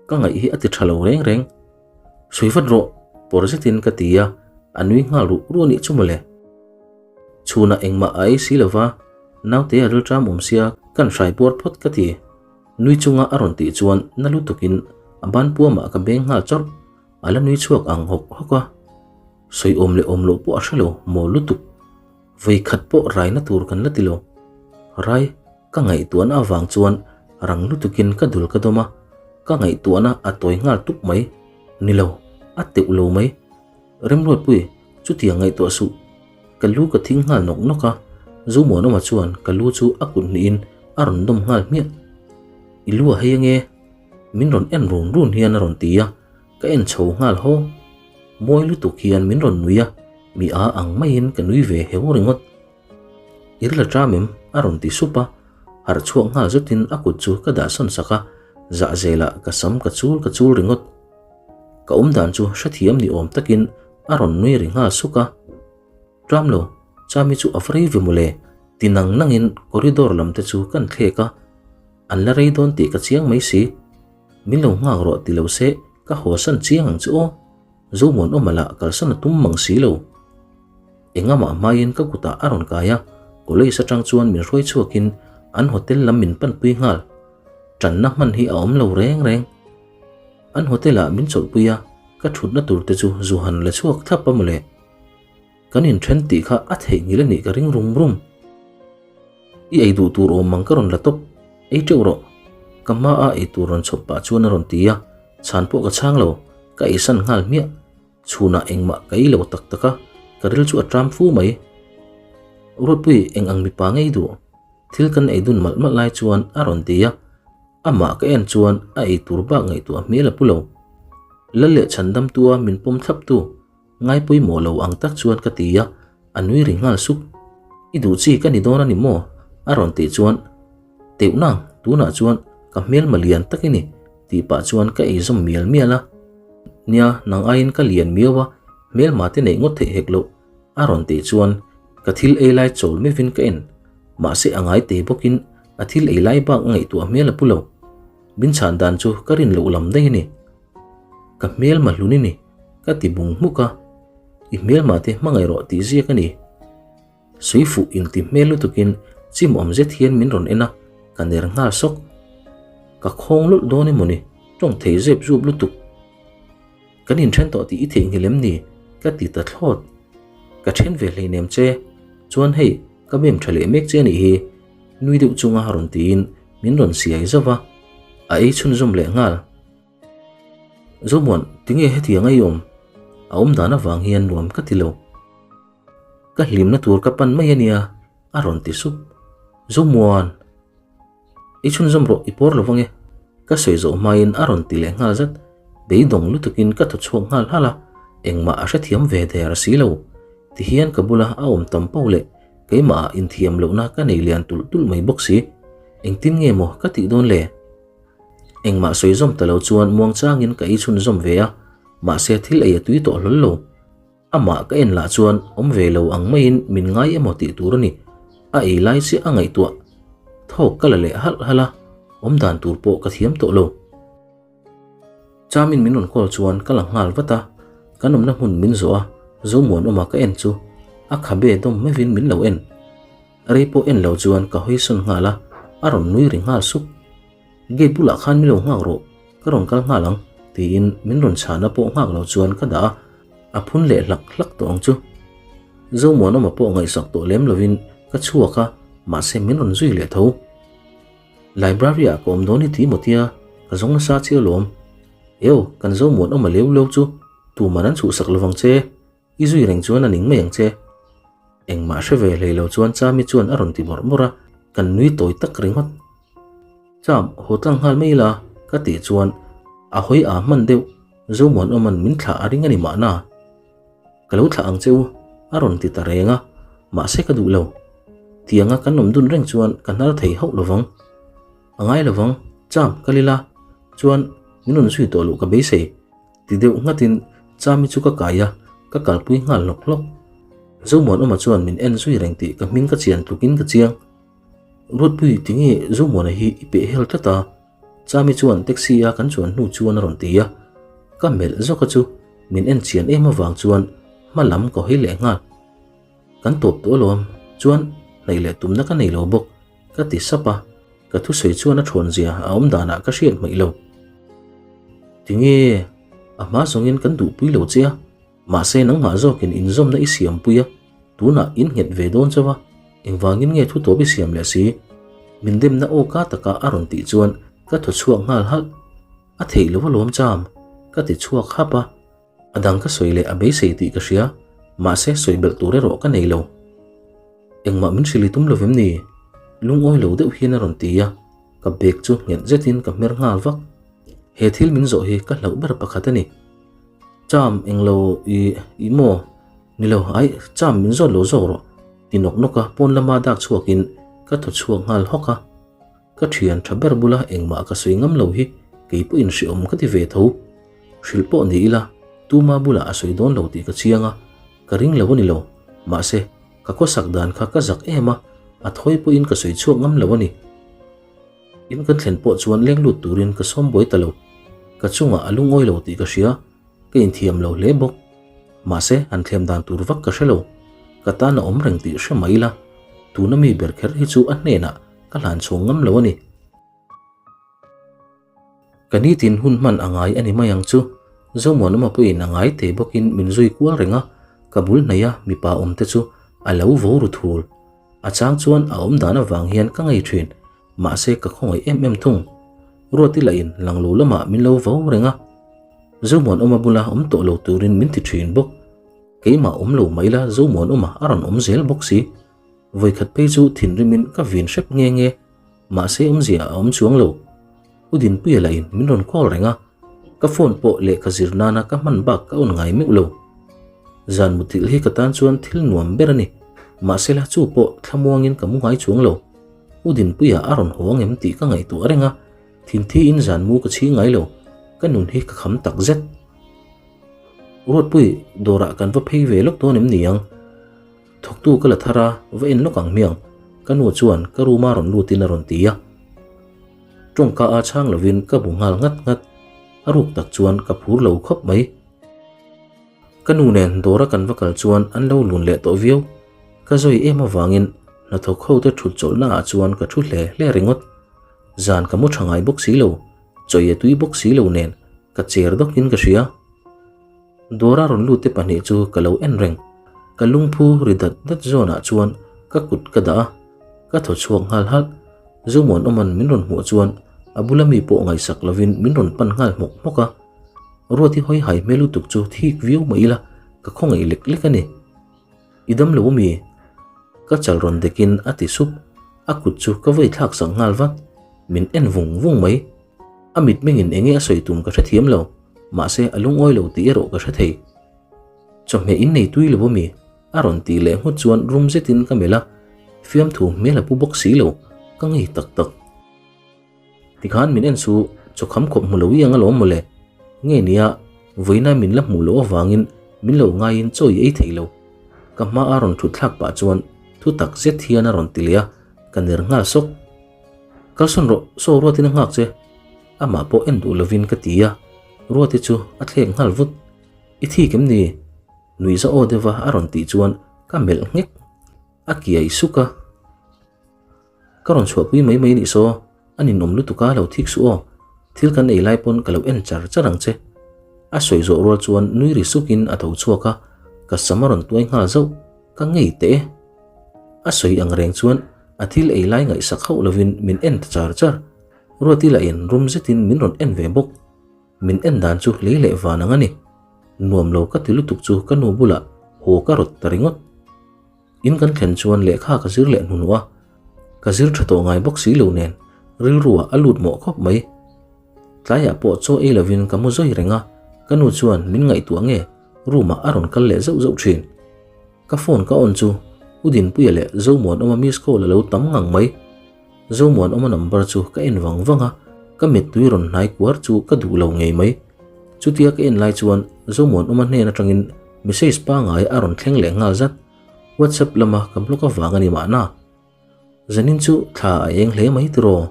Ka ngaih hi a ti tha lo reng reng. Sawi vat rawh, pawr zetin ka ti a, a nui nghal ruh ruh a nih chu mawle. Chhunah engmah a ei si lova, naute a rilṭam awm sia kan hrai puar phawt ka ti. Nui chunga a rawn tih chuan na lutukin a ban puamah ka beng nghal chawrh, a la nui chhuak ang hawk hawk a. Sawi awm leh awm loh pawh a hre lo maw lutuk. Vawi khat pawh raina tur kan la ti lo. Rai, ka ngaihtuahna avang chuan rang lutukin ka dul ka dawm a, ka ngaihtuahna a tawi nghal tup mai. Ni lo, a teuh lo mai. Remruatpui, chutiang ngaihtuah suh. Ka lu ka thing nghal nawk nawk a, Zomuanawma chuan ka lu chu a kut hnihin a rawn dawm nghal hmiah. I lu a hei ange? Min rawn en run run hian a rawn ti a, Ka en chho nghal haw. Mawi lutuk hian min rawn nui a, mi a ang maiin ka nui ve heu ringawt. I ril a ṭam em? a rawn ti sup a, harh chhuak nghal zutin a kut chu ka dahsawn sak a, zah zelah ka sam ka chul ka chul ringawt. Ka awmdan chu hrethiam ni awm takin a rawn nui ri nghal suk a. Ṭam lo, Chami chu a va rei ve mawle, ti nang nangin corridor lam te chu kan thlek a, an la rei dawn tih ka chiang mai si. Min lo nghak rawh ti lo se ka haw san chiang ang chu aw. Zomuan awma lah kalsan a tum mang si lo. Engamah hmaiin ka kutah a rawn kai a, college atang chuan min hruai chhuakin an hotel lam min panpui nghal. Tanna hman hi a awm lo reng reng. An hotel ah min chawlhpui a, ka thutna tur te chu zu han la chhuak thlap a mawle. Kan inthen tih kha a theihnghilh a nih ka ring rum rum. I ei duh tur awm ang ka rawn la tawp, ei teuh rawh. Ka hma a ei tur rawn chhawp pah chuan a rawn ti a, chhan pawh ka chhang lo, ka ei san nghal hmiah. Chhunah engmah ka ei lo tak tak a, ka ril chu a ṭam fu mai. Ruatpui eng ang mipa ngei duh? Thil kan ei dun malh malh lai chuan a rawn ti a, amah ka en chuan a ei tur bak ngaihtuah hmel a pu lo. Lal leh chhandamtua min pawm thlap tu. Ngai pawimawh lo ang tak chuan ka ti a, a nui ri nghal sup. I duh chi ka ni dawn a ni maw? A rawn tih chuan, Teuh nang, tunah chuan ka hmelma lian tak i ni, tih pah chuan ka ei zawm mial mial a. Nia, nang aiin ka lian miau a, hmelma te neih ngawt theih hek loh, a rawn tih chuan ka thil ei lai chawl meuhin ka en. Mahse a ngai te bawkin a thil ei lai bak ngaihtuah hmel a pu lo. Min chhan dan chu ka rin loh lam daih a ni. Ka hmelma hlun i ni, ka ti bung hmuk a. I hmelma te hmangaih rawh tih ziak a ni. Sui fuh inti hmel lutukin chim awm zet hian min rawn en a, ka ner nghal sawk. Ka khawng lawlh dawn emaw ni, tawng thei zep zup lutuk. Kan inthen tawh tih i theihnghilh em ni? Ka ti ta thlawt. Ka then ve hleinem che, chuan hei ka bem tha leh mek che a nih hi, nui deuh chunga rawn tiin min rawn siai zauh va, a ei chhunzawm leh nghal. Zomuan, tinge hetiang a i awm? A awm dan avang hian nuam ka ti lo. Ka hlimna tur ka pan mai a nia, a rawn ti sup. Zomuan, i chhunzawm rawh, i pawr lo vang e. Ka sawi zawh hmain a rawn ti leh nghal zat. Beidawng lutukin ka thaw chhuak nghal halh a, engmah a hrethiam ve der si lo. Tihian ka bula a awm tam poh leh keimahah inthiam lohna ka nei lian tulh tulh mai bawk si. Engtin nge maw ka tih dawn le? Engmah sawi zawm ta lo chuan muangchangin ka ei chhunzawm ve a, mahse thil ei a tui tawh hlawl lo. Amah ka en lah chuan awm ve lo ang maiin min ngai emaw tih tur a ni. A ei lai chiah a ngaihtuah. Thawk ka la leh halh halh a, awm dan tur pawh ka thiam tawh lo. Chamin min rawn call chuan ka la nghal vat a, kan awmna hmun min zawh a, Zomuanawma ka en chu a khabe dawm meuhin min lo en. Rei pawh en lo chuan ka hawi sawn nghal a, a rawn nui ri nghal sup. Gate bulah khan min lo nghak rawh, ka rawn kal nghal ang, tiin min rawn chhana pawh nghak lo chuan ka dah a, a phun leh hlak hlak tawh ang chu. Zomuanawma pawh ngaihsak tawh lem lovin ka chhuak a, mahse min rawn zui leh tho. Library ah ka awm dawn i ti maw tia, ka zawng nasa che alawm. Eo, kan Zomuanawma leu leu chu tuman an chhuhsak lovang che. I zui reng chuan a ning mai ang che. Engmah hre ve hlei lo chuan Chami chuan a rawn ti bawrh bawrh a, kan nui tawi tak ringawt. Cham, haw tlang nghal mai ila, ka tih chuan a hawi a hman deuh, Zomuanawma'n min thlah a ring a ni mahna. Ka lo thlah ang che u, a rawn ti ta reng a, mahse ka duh lo. Tianga kan awm dun reng chuan ka hnar thei hauh lovang. A ngai lovang, Cham, kal ila, chuan min rawn zui tawh loh ka beisei. Ti deuh nghatin Chami chu ka kai a, ka kalpui nghal hlawk hlawk. Zomuanawma chuan min en zui reng tih ka hming ka chian tlukin ka chiang. Ruatpui tinge Zomuana hi i peh hel tlat a? Chami chuan taxi a kan chuan hnu chuan a rawn ti a. Ka melh zawk a chu min en chian em avang chuan hma lam ka hawi leh nghal. Kan tawp tawh alawm, chuan hnaih leh tumna ka nei lo bawk. Ka ti sap a, ka thusawi chuan a thawn zia a awm danah ka hriat hmaih lo. Tinge, a hma zawngin kan duhpui lo che a, mahse nangmah zawkin inzawmna i siampui a, tunah in nghet ve dawn chauh a, engvangin nge thu tawp i siam leh si? Min demna aw ka taka a rawn tih chuan ka thaw chhuak nghal halh. A theih lo alawm cham, ka ti chhuak hap a. A dang ka sawi leh a beisei tih ka hria, mahse sawi belh tur erawh ka nei lo. Engmah min hrilh i tum lovem ni? Lungawi lo deuh hian a rawn ti a, ka bag chu nghet zetin ka hmer nghal vak. He thil min zawh hi ka hlauh ber pakhat a ni. Cham englo i i maw? Ni lo, aih, cham min zawt lo zawk rawh, ti nawk nawk a pawn lama dak chhuakin ka thaw chhuak nghal hawk a. Ka thian tha ber bula engmah ka sawi ngam lo hi kei pawhin hreawm ka ti ve tho. Hrilh pawh ni ila, tuma bulah a sawi dawn lo tih ka chiang a, ka ring lo a ni lo. Mahse, ka khawsak dan kha ka zak em a, a thawi pawhin ka sawi chhuak ngam lo a ni. In kan thlen pawh chuan leng lut turin ka sawm buai ta lo. Ka chungah a lungawi lo tih ka hria, ka inthiam lo hle bawk. Mahse, han thlem dan tur vak ka hre lo. Ka tan a awm reng tih hre mai ila, tuna mi ber kher hi chu a hnenah ka hlan chhung ngam lo a ni. Ka nitin hun hman a ngai a ni mai ang chu. Zomuanawma pawhin a ngai thei bawkin min zui kual reng a, ka bul hnaih a mipa awm te chu a lo vo ru thul. A chang chuan a awm dan avang hian ka ngei thin, mahse ka khawngaih em em thung. Ruati lahin langlo lamah min lo vo reng a, Zomuanawma bula awm tawh lo turin min ti thin bawk. Keimah awm lo mai la Zomuanawma a rawn awm zel bawk si. Vawikhat phei chu thinrimin ka vin hrep nge nge. Mahse awmzia a awm chuang lo. U Dinpuia lahin min rawn call reng a, ka phone pawh lehkha zir nana ka hman bak ka on ngai meuh lo. Zan muthilh hi ka tan chuan thil nuam ber a ni. Mahse la chu pawh thlamuangin ka mu ngai chuang lo. U Dinpuia a rawn haw angem tih ka ngaihtuah reng a, thinthiin zan mu ka chhi ngai lo. Ka nun hi ka kham tak zet. Ruatpui, dawrah kan va phei ve lawk dawn em ni ang? Thawktu ka la thar a, va en lawk ang hmiang, ka nu chuan ka room a rawn lutin a rawn ti a. Tawngka a chhang lovin ka bu nghal nghat nghat, a ruk tak chuan ka phur lo khawp mai. Ka nu nen dawra kan va kal chuan an lo lun leh tawh viau, ka zawi em avangin hnathawk ho te thut chawlhna ah chuan ka thu hle hle ringawt. Zan ka mu tha ngai bawk si lo, chawi a tui bawk si lo nen ka cher dawkin ka hria. Dawra rawn lut te pahnih chu ka lo en reng. Ka lungphu ri dat dat zawnah chuan ka kut ka dah a, ka thaw chhuak nghal halh. Zomuanawma'n min rawn hmuh chuan a bula mi pawh ngaihsak lovin min rawn pan nghal hmawk hmawk a. Ruati hawi hai hmel lutuk chu thik viau mah ila ka khawngaih lek lek a ni. I dam lo mi? Ka chal rawn dekin a ti sup. A kut chu ka vei thlak sak nghal vat. Min en vung vung mai. A mitmengin enge a sawi tum ka hrethiam lo, mahse a lungawi lo tih erawh ka hre thei. Chawhmeh in nei tui lo ami? A rawn tih leh nghut chuan rum zetin ka melh a, fiamthu hmel a pu bawk si lo, ka ngei tak tak. Tikhan min en chu chawkham khawp hmu lo i ang alawm mawle. Nge nia, vawiina min la hmuh loh avangin min lo ngaiin chaw i ei thei lo. Ka hma a rawn thut thlak pah chuan thu tak zet hian a rawn ti leh a, ka ner nghal sawk. Kalsawn rawh, saw Ruatin a nghak che. Amah pawh en duh lovin ka ti a, Ruati chu a thlek nghal vut. I thik em ni? Nuihza aw deuha a rawn tih chuan ka melh nghek. A kiai suk a. Ka rawn chhuahpui mai mai nih saw, a ninawm lutuk a lo thik suh aw, thil kan ei lai pawn ka lo en char char ang che. A sawi zawh rual chuan nui ri sukin a tho chhuak a, ka sam a rawn tuai nghal zauh, ka ngei teh e. A sawi ang reng chuan a thil ei lai ngaihsak hauh lovin min en ta char char. Ruati lahin rum zetin min rawn en ve bawk. Min en dan chu lei leh van ang a ni. Nuam lo ka ti lutuk chu ka nu bulah haw ka rawt ta ringawt. In kan thlen chuan lehkha ka zir leh hnuhnuh a, ka zir tha tawh ngai bawk si lo nen rilruah a lut mawh khawp mai. Tlaiah pawh chaw ei lovin ka mu zawi reng a, ka nu chuan min ngaihtuah nge room-ah a rawn kal leh zauh zauh thin. Ka phone ka on chu U Dinpuia leh Zomuanawma miss call a lo tam ngang mai. Zomuanawma number chu ka en vang vang a, ka mittui rawn hnai kuar chu ka duh lo ngei mai. Chutia ka en lai chuan Zomuanawma hnen atangin message pangngai a rawn thleng leh nghal zat. WhatsApp lama ka block avang a ni mahna. Zanin chu thla a eng hle mai tiraw?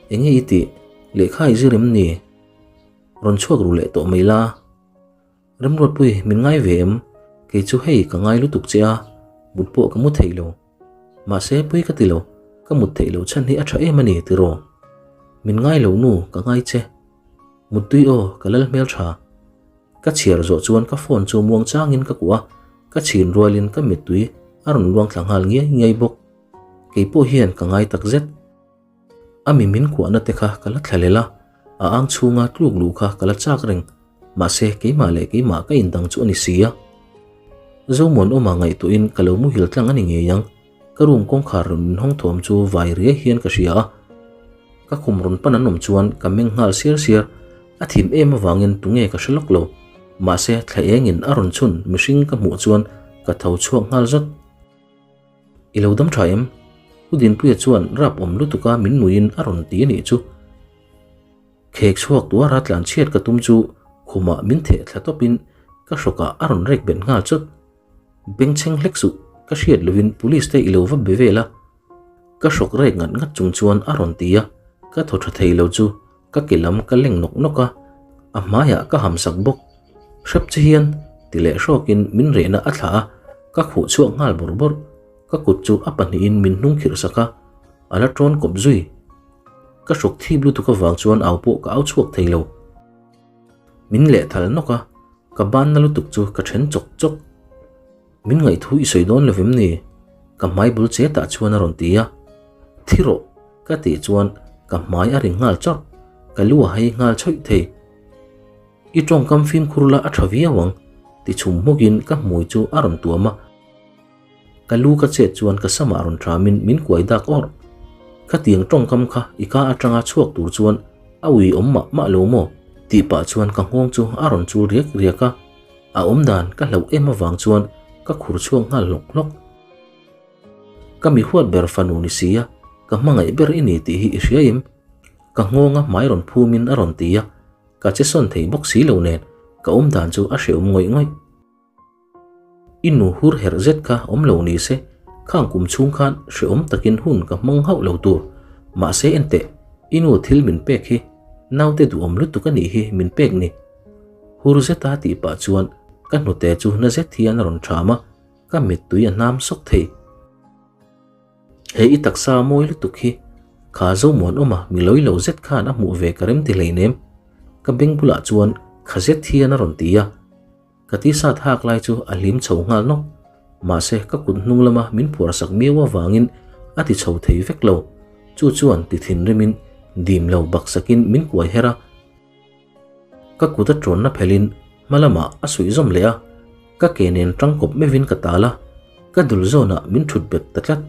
Enge i tih? Lehkha i zir em ni? Rawn chhuak ru leh tawh mai la. Remruatpui, min ngai ve em? Kei chu hei ka ngai lutuk che a, mut pawh ka mu thei lo. Mahse pui ka ti lo, ka mut theih loh chhan hi a tha em a ni tiraw? Min ngai lo nu, ka ngai che. Muttui aw, ka lal hmel tha. Ka chhiar zawh chuan ka phone chu muang changin ka kuah a, ka chhin rualin ka mittui a rawn luang thla nghal ngiai ngiai bawk. Kei pawh hian ka ngai tak zet. A mi min kuahna te kha ka la thla lel a, a ang chhunga tluk luh kha ka la chak reng. Mahse, keimah leh keimah ka indang chu a ni si a. Zomuanawma ngaihtuahin ka lo muhil tlang a ni ngei ang. Ka room kawngkhar rawn inhawng thawm chu vai riai hian ka hria a. Ka khum rawn pan an awm chuan ka meng nghal siar siar. A thim em avangin tunge ka hre lawk lo. Mahse, thla engin a rawn chhun mihring ka hmuh chuan ka tho chhuak nghal zat. I lo dam tha em? U Dinpuia chuan rap awm lutuka min nuiin a rawn ti a nih chu. Khek chhuak tuara tlan chhiat ka tum chu khumah min theh thla tawpin ka hrawkah a rawn rek bet nghal chawt. Bengchheng hlek suh, ka hriat lovin police te i lo va be vel a. Ka hrawk rek ngat ngat chung chuan a rawn ti a, ka thaw tha thei lo chu ka ke lam ka leng nawk nawk a, a hmaiah ka ham sak bawk. Hrep che hian ti leh hrawkin min rehna a thlah a, ka khuh chhuak nghal bawrh bawrh. Ka kut chu a pahnihin min hnung khirh sak a, a la tawn kawp zui. Ka hruk thip lutuk avang chuan au pawh ka au chhuak thei lo. Min leh thal nawk a, ka banna lutuk chu ka then chawk chawk. Min ngaihthu i sawi dawn lovem ni? Ka hmai bul che tah chuan a rawn ti a. Thi rawh! Ka tih chuan ka hmai a ri nghal chawrh, ka lu a hai nghal chhawih thei. I tawngkam fimkhur la a tha viau ang, ti chhum hmawkin ka hmui chu a rawn tuam a. Ka lu ka chet chuan ka samah rawn thamin min kuai dak awrh. Khatiang tawngkam kha i ka atanga chhuak tur chuan a ui awm mah mah lo maw? Tih pah chuan ka nghawng chu a rawn chul riak riak a, a awmdan ka hlauh em avang chuan ka khur chhuak nghal hlawk hlawk. Ka mi huat ber fanu ni sia, ka hmangaih ber i ni tih hi i hria em? Ka nghawnga hmai rawn phumin a rawn ti a, ka che sawn thei bawk si lo nen ka awmdan chu a hreawm ngawih ngawih. I nu hur herh zet kha awm lo ni se, khang kum chhung khan hreawm takin hun ka hmang hauh lo tur. Mahse enteh, i nu thil min pek hi naute duhawm lutuk a nih hi min pek ni. Hur zeta tih pah chuan ka hnute chu na zet hian a rawn ṭham a, ka mittui a hnam sawk thei. He i taksa mawi lutuk hi kha Zomuanawma mi lawi lo zet khan a hmuh ve ka rem ti hleinem. Ka beng bulah chuan kha zet hian a rawn ti a. Ka t-shirt hak lai chu a hlim chho nghal nawk. Mahse ka kut hnung lama min phuar sak miau avangin a ti chho thei vek lo. Chu chuan ti thinrimin dim lo bak sakin min kuai her a. Ka kut a tawnna phelhin hma lamah a suih zawm leh a, ka ke nen tangkawp meuhin ka tal a, ka dul zawnah min thut bet ta tlat.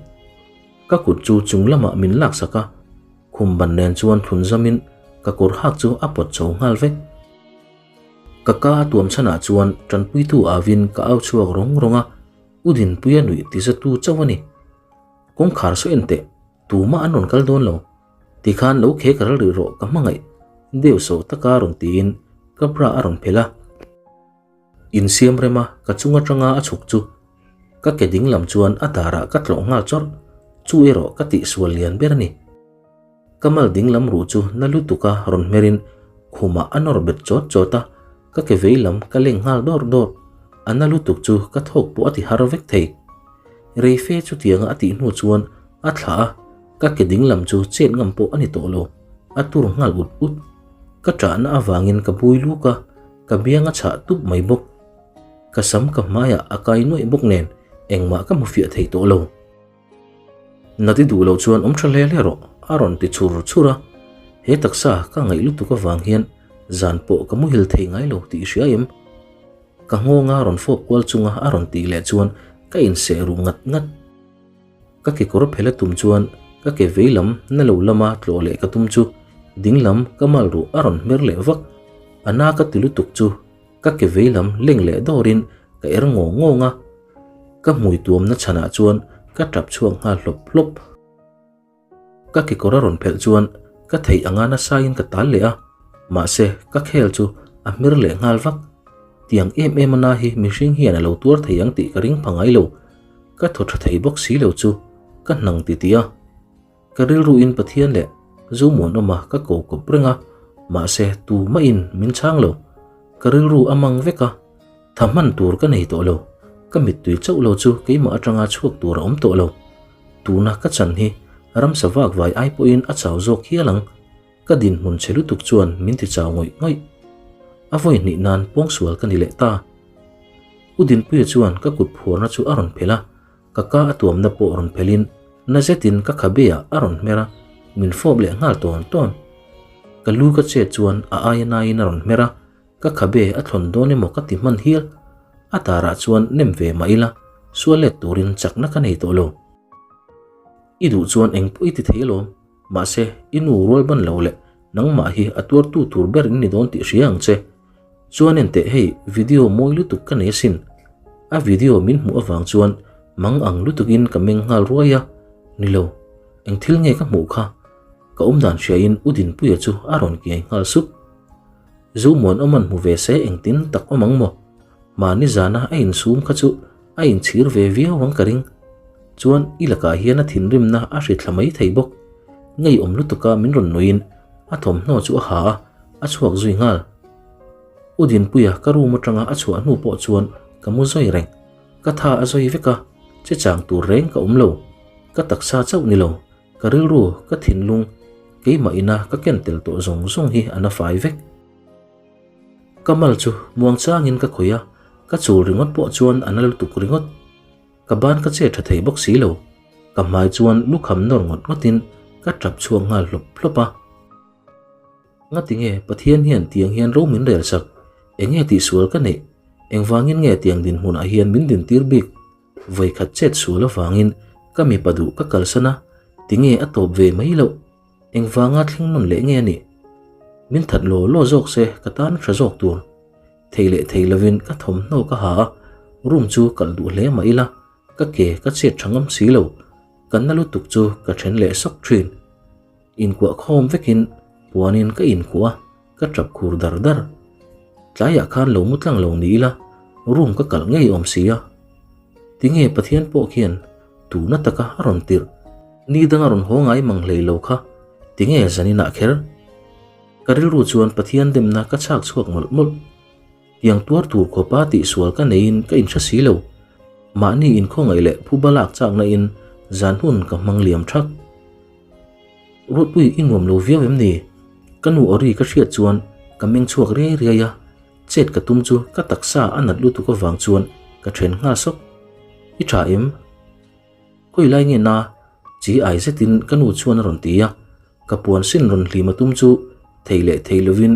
Ka kut chu chung lamah min laksak a, khum ban nen chuan thlun zamin ka kawr hak chu a pawt chho nghal vek. Ka ka a tuam chhanah chuan tanpuitu avin ka au chhuak rawng rawng a, U Dinpuia nuih ti zatu chauh a ni. Kawngkhar saw en teh, tumah an rawn kal dawn lo. Tikhan lo khek ral rih rawh ka hmangaih deuh sawh taka rawn tiin ka bra a rawn phelh a. Insiam rema ka chung atanga a chhuk chu ka ke ding lam chuan a darah ka tlawh nghal chawrh, chu erawh ka tihsual lian ber a ni. Ka mal ding lam ruh chu na lutuka rawn hmerin khumah a nawr bet chawt chawt a, ka ke vei lam ka leng nghal dawr dawr, a na lutuk chu ka thawk pawh a ti har vek thei. Reife chutianga a tih hnu chuan a thlah a, Ka ke ding lam chu chet ngam pawh a ni tawh lo, a tur nghal ut ut. Ka ṭahna avangin ka bui luk a, ka biang a chhah tup mai bawk. Ka sam ka hmaiah a kai nuaih bawk nen engmah ka hmu fiah thei tawh lo. Nati duh loh chuan awm ṭha hle hle rawh, a rawn ti chhur chhur a. He taksa ka ngaih lutuk avang hian zan pawh ka muhil thei ngai lo tih i hria em? Ka nghawnga rawn fawp kual chunga a rawn tih leh chuan ka inseh ruh ngat ngat. Ka kekawr phel a tum chuan ka ke vei lam na lo lama tlawh leh ka tum chu ding lam ka mal ruh a rawn hmer leh vak. A na ka ti lutuk chu ka ke vei lam leng leh dawrin ka er ngawng ngawng a. Ka hmui tuamna chhanah chuan ka tap chhuak nghal hlawp hlawp. Ka kekawr a rawn phelh chuan ka theih anga nasain ka tal leh a, mahse ka khel chu a hmer leh nghal vak. Tiang em em a na hi mihring hian a lo tuar thei ang tih ka ring pha ngai lo. Ka thaw tha thei bawk si lo chu ka hnang ti ti a. Ka rilruin Pathian leh Zomuanawma ka ko kawp reng a, mahse tumahin min chhang lo. Ka rilru a mang vek a, tha hman tur ka nei tawh lo. Ka mittui chauh lo chu keimah atanga chhuak tur a awm tawh lo. Tuna ka chan hi ramsa vak vai ai pawhin a chau zawk hial ang. Ka dinhmun chhe lutuk chuan min ti chau ngawih ngawih. A vawi hnih nan pawngsual ka ni leh ta. U Dinpuia chuan ka kut phuarna chu a rawn phelh a, ka ka a tuamna pawh rawn phelhin na zetin ka khabe ah a rawn hmer a, min fawp leh nghal tawn tawn. Ka lu ka chet chuan a aia naiin a rawn hmer a, Ka khabe a thlawn dawn emaw ka ti hman hial. A tarah chuan nem ve mah ila, sual let turin chakna ka nei tawh lo. I duh chuan eng pawh i ti thei alawm, mahse i nu rual ban lo leh nangmah hi a tuartu tur ber in ni dawn tih hria ang che. Chuan enteh hei video mawi lutuk ka nei asin. A video min hmuh avang chuan mang ang lutukin ka meng nghal ruai a, nilo, eng thil nge ka hmuh kha? Ka awmdan hriain U Dinpuia chu a rawn kiai nghal sup. Zomuan awman hmu ve se engtin tak awm ang maw? Mahni zana a insum kha chu a inchhir ve viau ang ka ring. Chuan i lakah hian a thinrimna a hri thla mai thei bawk. Ngeiawm lutuka min rawn nuiin a thawmhnaw chu a ha a, a chhuak zui nghal. U Dinpuia ka room atanga a chhuah hnu pawh chuan ka mu zawi reng. Ka tha a zawi vek a, che chang tur reng ka awm lo. Ka taksa chauh ni lo. Ka rilru, ka thinlung, keimah ina ka ken tel tawh zawng zawng hi a na fai vek. Ka mal chu muang changin ka khawih a, ka chul ringawt pawh chuan a na lutuk ringawt. Ka ban ka che tha thei bawk si lo. Ka hmai chuan lukham nawr ngawt ngawtin ka tap chhuak nghal hlawp hlawp a. Ngatinge Pathian hian tiang hian ro min rel sak? Enge tihsual ka neih? Engvangin nge tiang dinhmunah hian min dintir bik? Vawikhat chet sual avangin ka mipa duh ka kalsan a, tinge a tawp ve mai loh? Engvanga thleng nawn leh nge a nih? Min that law law zawk se ka tan tha zawk tur. Thei leh thei lovin ka thawmhnaw ka ha a, room chu kalh duh hle mah ila, ka ke ka chet tha ngam si lo. Ka na lutuk chu ka then leh sawk thin. Inkuah khawm vekin puanin ka inkuah a, ka tap khur dar dar. Tlaiah khan lo mu tlang lo ni ila, room ka kalh ngei awm si a. Tinge Pathian pawh khian tuna taka a rawn tirh, ni danga rawn haw ngai mang hlei lo kha, tinge zaninah kher? Ka rilru chuan Pathian demna ka chhak chhuak mawlh mawlh. Tiang tuar tur khawpa tihsual ka neiin ka inhre si lo. Mahni inkhawngaih leh phuba lak chakna in zan hun ka hmang liam thak. Ruatpui i nuam lo viau em ni? Ka nu awri ka hriat chuan ka meng chhuak riai riai a, chet ka tum chu ka taksa a nat lutuk avang chuan ka then nghal sawk. I tha em? Khawi lai nge na? Chi ai zetin ka nu chuan a rawn ti a, ka puan sin rawn hlim a tum chu thei leh thei lovin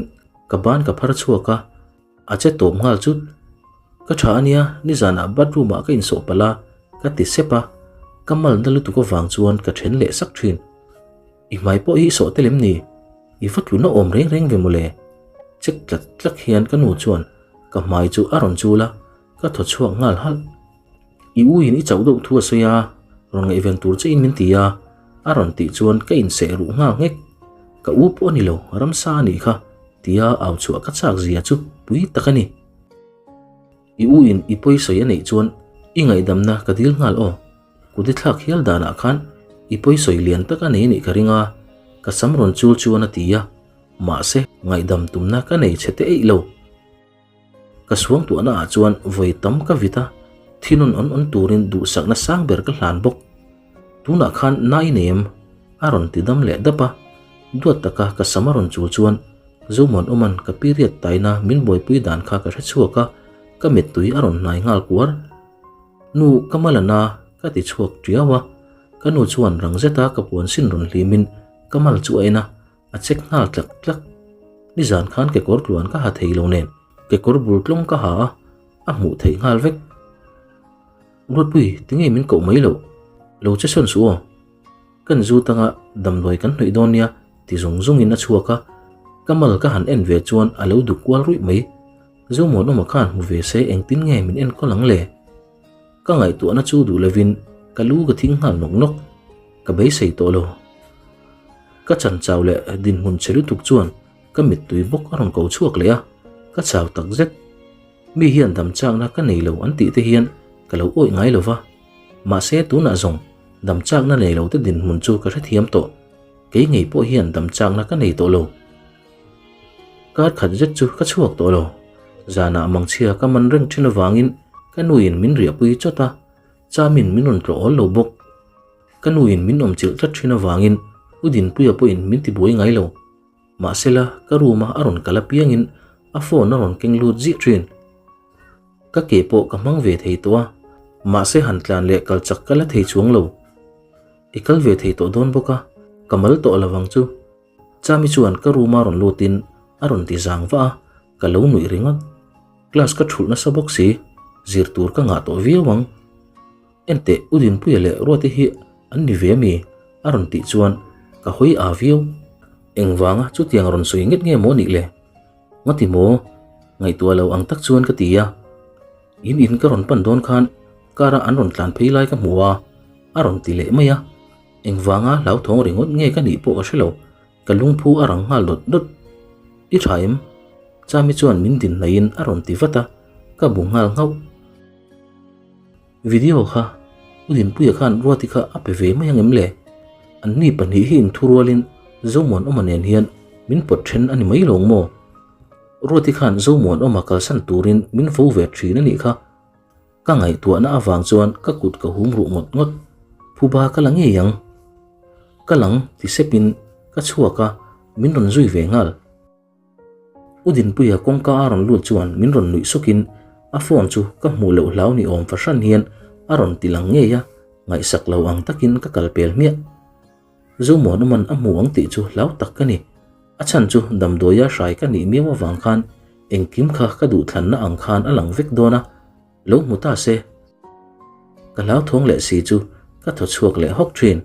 ka ban ka phar chhuak a, A che tawp nghal chut. Ka tha ania, nizanah bathroom ah ka insawh palh a, ka ti sep a, ka mal na lutuk avang chuan ka then leh sak thin. I hmai pawh hi i sawh tel em ni? I va tluna awm reng reng ve mawle. Chek tlat tlak hian ka nu chuan ka hmai chu a rawn chul a, ka thaw chhuak nghal halh. I u in i chauh deuh thu a sawi a, rawn ngaihven tur che in min ti a, a rawn tih chuan ka inseh ruh nghal nghek. Ka u pawh a ni lo, ramsa a nih kha, tia au chhuah ka chak zia chu pui tak a ni. I u in i pawisawi a neih chuan i ngaihdamna ka dil nghal aw. Kut i thlak hial danah khan i pawisawi lian tak a nei anih ka ring a, ka sam rawn chul chuan a ti a, mahse ngaihdam tumna ka nei chhe te eih lo. Ka suangtuahna ah chuan vawi tam ka vit a, thinawn awn awn turin duhsakna sang ber ka hlan bawk. Tunah khan na i nei em? A rawn ti dam leh dap a, duat taka ka sam a rawn chul chuan Zomuanawma'n ka period taina min buaipui dan kha ka hre chhuak a, ka mittui a rawn hnai nghal kuar. Nu, ka mal a na, ka ti chhuak tiau a, ka nu chuan rang zeta ka puan sin rawn hlimin ka mal chu a en a, a check nghal tlak tlak. Nizan khan kekawr tluan ka ha thei lo nen kekawr bul tlawng ka ha a, a hmuh theih nghal vek. Ruatpui, tinge min koh mai loh? Lo che sawn suh aw. Kan zu tanga damdawi kan hnawih dawn nia ti zung zungin a chhuak a, ka mal ka han en ve chuan a lo duk kual ruih mai. Zomuanawma khan hmu ve se engtin nge min enkawl ang le? Ka ngaihtuahna chu duh lovin ka lu ka thing nghal nawk nawk. Ka beisei tawh lo. Ka chan chau leh dinhmun che lutuk chuan ka mittui bawk a rawn ko chhuak leh a, ka chau tak zet. Mi hian dam chakna ka nei lo an tih te hian ka lo awih ngai lo va, mahse tunah zawng dam chakna nei lo te dinhmun chu ka hrethiam tawh, kei ngei pawh hian dam chakna ka nei tawh lo. Kar khat zet chu ka chhuak tawh lo, zanah mangchhia ka man reng thin avangin ka nuin min riahpui chawt a, chamin min rawn tlawh awl lo bawk. Ka nuin min awmchilh tlat thin avangin U Dinpuia pawhin min tibuai ngai lo. Mahsela, ka room-a a rawn kal apiangin a phone a rawn keng lut ziah thin. Ka ke pawh ka hmang ve thei tawh a, mahse han tlan leh kal chak ka la thei chuang lo. I kal ve thei tawh dawn bawk a, ka mal tawh lo vang chu. Chami chuan ka room-a rawn lutin a rawn ti zang vah a, ka lo nuih ringawt. Class ka thulh nasa bawk si, zir tur ka ngah tawh viau ang. Enteh, U Dinpuia leh Ruate hi an ni ve ami? a rawn tih chuan ka hawi aa viau. Engvanga chutiang rawn sawi nget nge maw nih le? Ngati maw? Ngaihtuah lo ang tak chuan ka ti a. In in ka rawn pan dawn khan car a an rawn tlan phei lai ka hmu a, a rawn ti leh mai a. Engvanga hlauthawng ringawt nge ka nih pawh ka hre lo, ka lungphu a rang nghal dawt dawt. I tha em? Chami chuan min din hnaihin a rawn ti vat a, ka bu nghal nghauh. Video kha U Dinpuia khan Ruati kha a pe ve mai ang em le? An ni pahnih hi inthurualin Zomuanawma nen hian min pawt then a ni mai lo maw? Ruati khan Zomuanawma kalsan turin min fo ve thin a nih kha. Ka ngaihtuahna avang chuan ka kut ka hum ruh ngawt ngawt. Phuba ka la ngei ang. Ka lang ti sepin ka chhuak a, min rawn zui ve nghal. U Dinpuia kawngka a rawn lut chuan min rawn nuih sukin a phone chu ka hmuh loh hlau ni awm fahran hian a rawn ti lang ngei a, ngaihsak lo ang takin ka kal pel hmiah. Zomuanawman a hmu ang tih chu hlau tak ka ni. A chhan chu damdawia hrai ka nih miau avang khan engkim kha ka duhthlanna ang khan a lang vek dawn a, lo hmu ta se. Ka hlauthawng leh si chu ka thaw chhuak leh hawk thin.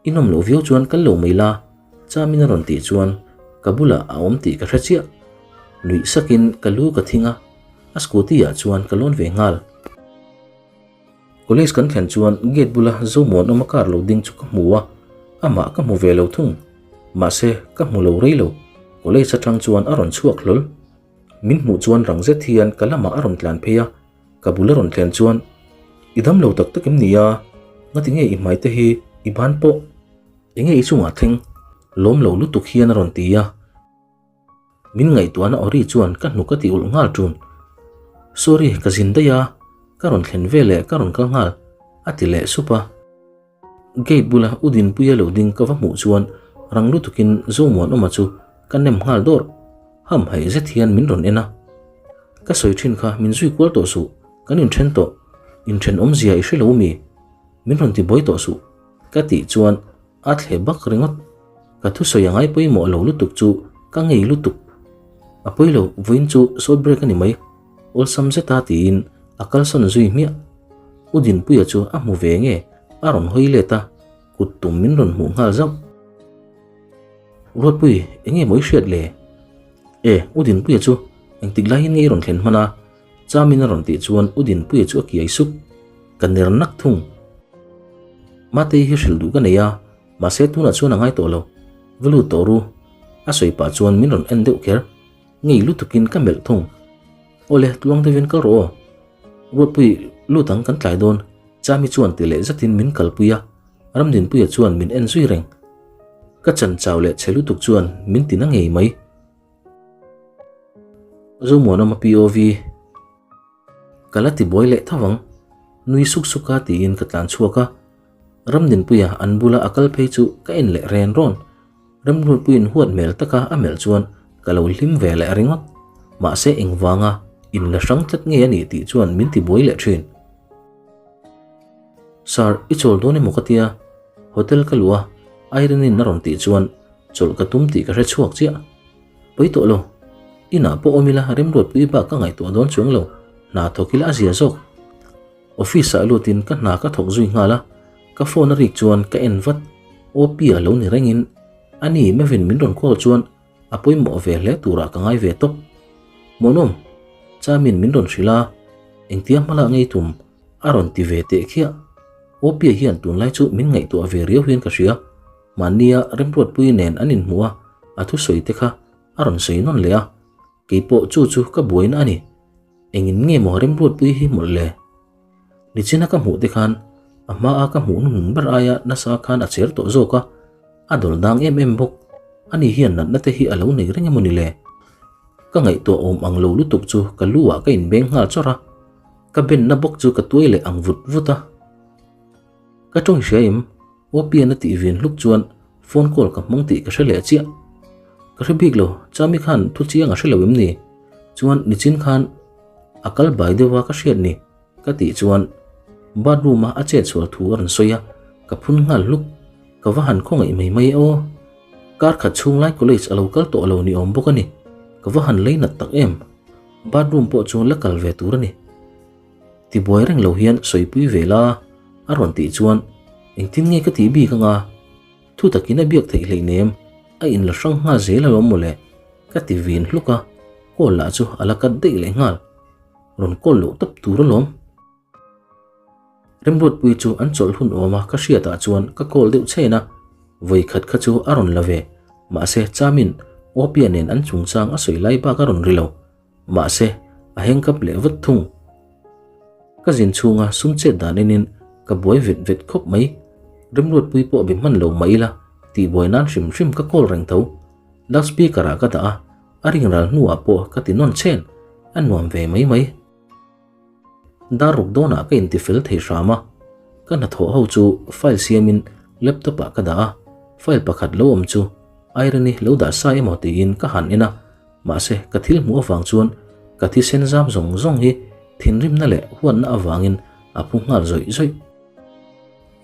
I nawm loh viau chuan kal lo mai la, Chamin a rawn tih chuan ka bulah a awm tih ka hre chiah. Nuih sakin ka lu ka thing a, a scooty ah chuan ka lawn ve nghal. College kan thlen chuan gate bula Zomuanawma car lo ding chu ka hmu a, amah ka hmu ve lo thung. Mahse ka hmu lo rei lo, college atang chuan a rawn chhuak hlawl. Min hmuh chuan rang zet hian ka lamah a rawn tlan phei a, ka bul a rawn thlen chuan, I dam lo tak tak em ni a? Ngati nge i hmai te hi i ban pawh? Enge i chungah thleng? Lawm lo lutuk hian a rawn ti a. Min ngaihtuahna awri chuan ka hnuk a ti ulh nghal ṭun. Sorry, ka zin daih a, ka rawn thlen veleh ka rawn kal nghal, a ti leh sup a. Gate bula U Dinpuia lo ding ka va hmuh chuan rang lutukin Zomuanawma chu ka nem nghal dawrh. Hamhaih zet hian min rawn en a. Ka sawi thin kha min zui kual tawh suh, kan inthen tawh. Inthen awmzia i hre lo mi? Min rawn ti buai tawh suh. Ka tih chuan a thle bak ringawt. Ka thusawi a ngai pawimawh lo lutuk chu ka ngei lutuk. A pawi lo, vawiin chu short break a ni mai. Awlsam zeta tiin a kalsawn zui hmiah. U Dinpuia chu a hmu ve nge a rawn hawi let a, kut tum min rawn hmuh nghal zauh. Ruatpui, eng nge maw i hriat le? E, U Dinpuia chu engtik laiin nge i rawn thlen hman a? Chamin a rawn tih chuan U Dinpuia chu a kiai sup. Ka ner nak thung. Matei hi hrilh duh ka nei a, mahse tunah chuan a ngai tawh lo. Va lut tawh ru. A sawi pah chuan min rawn en deuh kher. Ngei lutukin ka melh thung. Awle, tluang deuhin kal rawh aw. Ruatpui, lut ang kan tlai dawn. Chami chuan ti leh zatin min kalpui a, Ramdinpuia chuan min en zui reng. Ka chan chau leh chhe lutuk chuan min ti na ngei mai. Zomuanawma POV. Ka la ti buai leh tho ang. Nui suk suk a tiin ka tlan chhuak a. Ramdinpuia an bula a kal phei chu ka en leh ren rawn. Remruatpuiin huat hmel taka a melh chuan ka lo hlim ve leh ringawt. Mahse engvanga in la hrang tlat nge a nih tih chuan min ti buai leh thin. Sir, i chawl dawn emaw ka tia? Hotel ka luh a, Irene-in a rawn tih chuan chawlh ka tum tih ka hre chhuak chiah. Pawi tawh lo. Inah pawh awm ila Remruatpui bak ka ngaihtuah dawn chuang lo, hna thawk ila a zia zawk. Office ah lutin ka hna ka thawk zui nghal a, ka phone a rik chuan ka en vat. OP a lo ni rengin ani Mevin min rawn call chuan a pawimawh ve hle turah ka ngai ve tawp. Hmuhnawm, Chamin min rawn hrilh a, engtia hmala ngei tum a rawn ti ve teh khiah. OP hian tunlai chu min ngaihtuah ve riau hian ka hria. Mahnia Remruatpui nen an inhmuh a, a thusawi te kha a rawn sawi nawn leh a, keipawh chu chu ka buaina a ni. Engin nge maw Remruatpui hi mawlh le? Nichina ka hmuh te khan a hmaa ka hmuh hnuhnung ber aia nasa khan a cher tawh zawk a, a dawl dang em em bawk. Ani hian natna te hi a lo nei reng emaw ni le? Ka ngaihtuah awm ang lo lutuk chu ka lu ah ka inbeng nghal chawrh a, ka benna bawk chu ka tuai leh ang vut vut a. Ka tawng hria em? Opian a tih vin hluk chuan phone call ka hmang tih ka hre leh chiah. Ka hre bik lo, Chami khan thu chiang a hre lo em ni? Chuan nichin khan a kal bai deuh a ka hriat ni ka tih chuan bathroom a a chet sual thu a rawn sawi a, ka phun nghal hluk. Ka va han khawngaih mai mai e aw. Kar khat chhung lai college a lo kal tawh lo ni awm bawk a ni. Ka va han lei nat tak em. Bathroom pawh chu la kal ve tur a ni. Tibuai reng lo hian sawipui ve la a rawn tih chuan engtin nge ka tih bik anga thu takin a biak theih hleinem a in la hrang nghal zel alawm mawle ka ti vin hluk a, call lah chu a la cut daih leh nghal. Rawn call loh tawp tur alawm. Remruatpui chu an chawlh hun awm a ka hriatah chuan ka call deuh chhen a, vawi khat kha chu a rawn la ve mahse Chamin Opia nen an chungchang a sawi lai bak a rawn ri lo. Mahse, a hengkap leh vat thung. Ka zin chhunga sum chet dan enin ka buai vet vet khawp mai. Remruatpui pawh be hman lo mah ila, tihbuai nan hrim hrim ka call reng tho. Loudspeaker ah ka dah a, a ring ral hnuah pawh ka ti nawn chen, a nuam ve mai mai. Dar ruk dawnah ka intifel thei hram a, ka hnathawh ho chu file siamin laptop ah ka dah a, file pakhat lo awm chu Irene-i lo dah sa emaw tiin ka han en a, Mahse, ka thil hmuh avang chuan ka thisen zam zawng zawng hi thinrimna leh huatna avangin a phu nghal zawih zawih.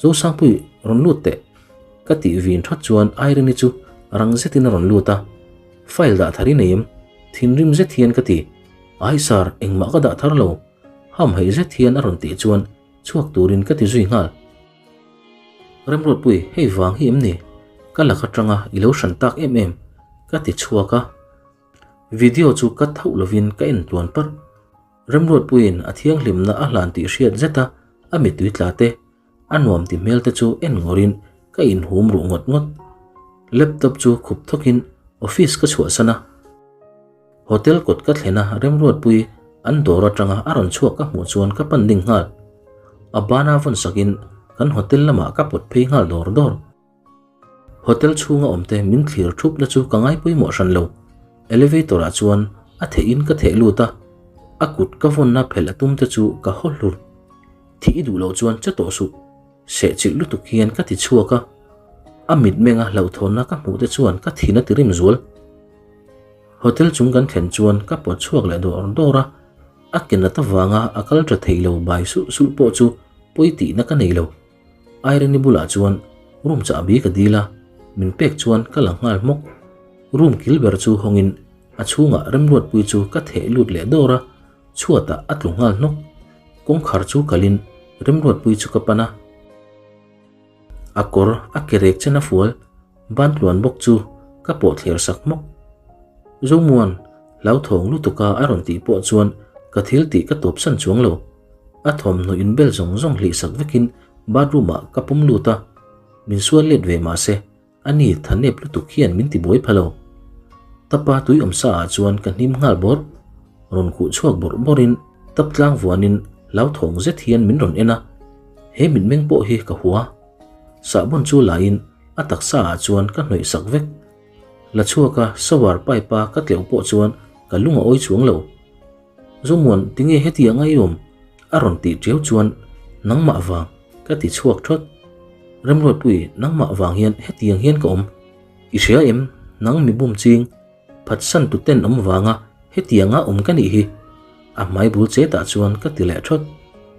Zosangpui, rawn lut teh! Ka tih vin that chuan Irene-i chu rang zetin a rawn lut a. File dah thar i nei em? Thinrim zet hian ka ti. Ai sir, engmah ka dah thar lo. Hamhaih zet hian a rawn tih chuan chhuak turin ka ti zui nghal. Remruatpui, hei vang hi em ni? Ka lak atanga i lo hran tak em em, ka ti chhuak a. Video chu ka thauh lovin ka en tluan parh. Remruatpuiin a thianghlimna a hlan tih hriat zet a, a mittui tla te, a nuam ti hmel te chu en ngawrin ka inhum ruh ngawt ngawt. Laptop chu khup thawkin office ka chhuahsan a. Hotel kawt ka thlen a Remruatpui an dawr atanga a rawn chhuak ka hmuh chuan ka pan ding nghal. A bana vawn sakin kan hotel lamah ka pawt phei nghal dawr dawr. Hotel chhunga awmte min thlir thupna chu ka ngai pawimawh hran lo. Elevator ah chuan a theh in ka theh lut a, a kut ka vawnna phelh a tum te chu ka haw hlur. Thih i duh loh chuan che tawh suh. Sehchilh lutuk hian ka ti chhuak a, a mitmenga hlauhthawnna ka hmuh te chuan ka thin a ti rim zual. Hotel chung kan thlen chuan ka pawt chhuak leh dawr dawr a, a ke nat avanga a kal tha thei lo bai sulh sulh pawh chu pawi tihna ka nei lo. Irene-i bulah chuan room chahbi ka dil a, min pek chuan ka la nghal hmawk. Room kil ber chu hawngin a chhungah remruatpui chu ka theh lut leh dawr a, chhuatah a tlu nghal hnawk. Kawngkhar chu kalin Remruatpui chu ka pan a, a kawr a ke rek chen a fual, ban tluan bawk chu ka pawh thler sak hmawk. Zomuan, hlauthawng lutuka a rawn tih pawh chuan ka thil tih ka tawp san chuang lo. A thawmhnaw inbel zawng zawng hlih sak vekin bathroom ah ka pawm lut a, min sual let ve mahse ani thanep lutuk hian min ti buai pha lo. Tapa tui awm sa ah chuan ka hnim nghal bawrh. Rawn khuh chhuak bawrh bawrhin tap tlang vuanin hlauthawng zet hian min rawn en a, he mitmeng pawh hi ka hua. Sahbawn chu laiin a taksa ah chuan ka hnawih sak vek. La chhuaka shower pipe a ka tleuh pawh chuan ka lung a awi chuang lo. Zomuan tinge heti anga i awm? A rawn tih tiau chuan nangmah vang ka ti chhuak thawt. Remruatpui nangmah vang hian hetiang hian ka awm. I hria em? Nang mi bum ching phatsan tu ten awm vanga hetianga awm ka nih hi. A hmai bul chetah chuan ka ti leh thawt.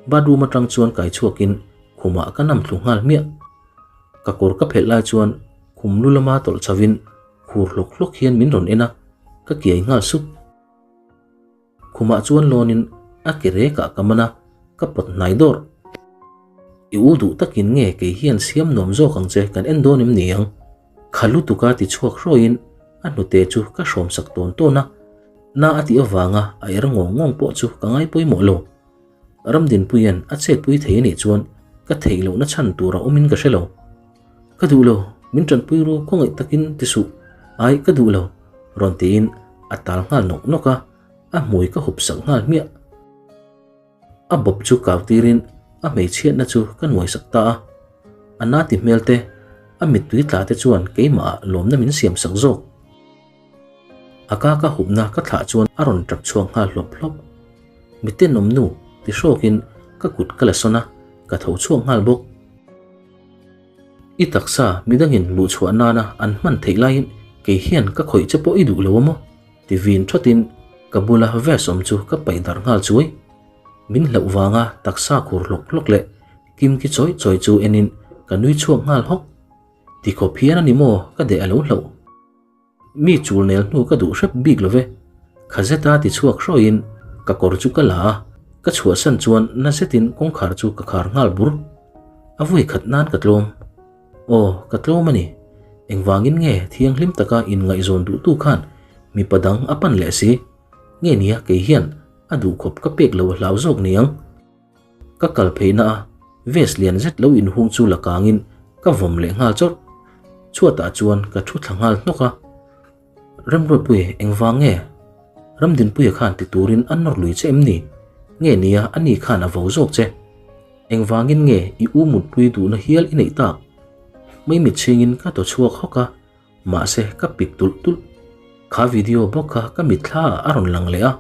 Bathroom atang chuan kai chhuakin khumah ka nam thlu nghal hmiah. Ka kawr ka phelh lai chuan khum lu lama tawlh chhovin khur hlawk hlawk hian min rawn en a, ka kiai nghal sup. Khumah chuan lawnin a ke rekah ka man a, ka pawt hnai dawrh. I u duh takin nge kei hian siam nuam zawk ang che kan en dawn em ni ang? Kha lutuka ti chhuak hrawiin a hnute chu ka hrawm sak tawn tawn a, na a tih avanga a er ngawng ngawng pawh chu ka ngai pawimawh lo. Ramdinpuia'n a chetpui thei anih chuan ka theih lohna chhan tur a awmin ka hre lo. Ka duh lo, min tanpui ru khawngaih takin ti suh, ai ka duh lo, rawn tiin a tal nghal nawk nawk a, a hmui ka hup sak nghal hmiah. A bawp chu kau tirin a hmeichhiatna chu ka nuai sak ta a, a na ti hmel te, a mittui tla te chuan keimahah lawmna min siam sak zawk. A ka ka hupna ka thlah chuan a rawn tap chhuak nghal hlawp hlawp. Mi tenawm nu ti hrawkin ka kut ka la sawn a, ka tho chhuak nghal bawk. I taksa midangin luhchhuah nana an hman theih laiin kei hian ka khawih che pawh i duh lo a maw? ti vin thatin ka bula vest awm chu ka paih darh nghal chuai. Min hlauh vanga taksa khur hlawk hlawk leh kimki chawi chawi chu enin ka nui chhuak nghal hawk. Tikhawp hian a ni maw ka deh a lo hlauh. Mi chul nel hnu ka duh hrep bik lo ve. Kha zeta ti chhuak hrawiin ka kawr chu ka la a, ka chhuahsan chuan na zetin kawngkhar chu ka khar nghal bur. A vawi khat nan ka tlawm. Aw, ka tlawm a ni. Engvangin nge thianghlim taka inngaihzawn duhtu khan mipa dang a pan leh si? Nge nia kei hian a duhkhawp ka pek lo a hlau zawk niang. Ka kal pheihna a vest lian zet lo inhung chu la kangin ka vawm leh nghal chawrh. Chhuatah chuan ka thu thla nghal hnawk a. Remruatpui, engvang nge? Ramdinpuia khan ti turin a nawr lui che em ni? Nge nia ani khan a vo zawk che? Engvangin nge i u mutpui duhna hial i neih tak? Mai mitchhingin ka thaw chhuak hawk a. Mahse ka pik tulh tulh. Kha video bawk kha ka mitthla ah a rawn lang leh a,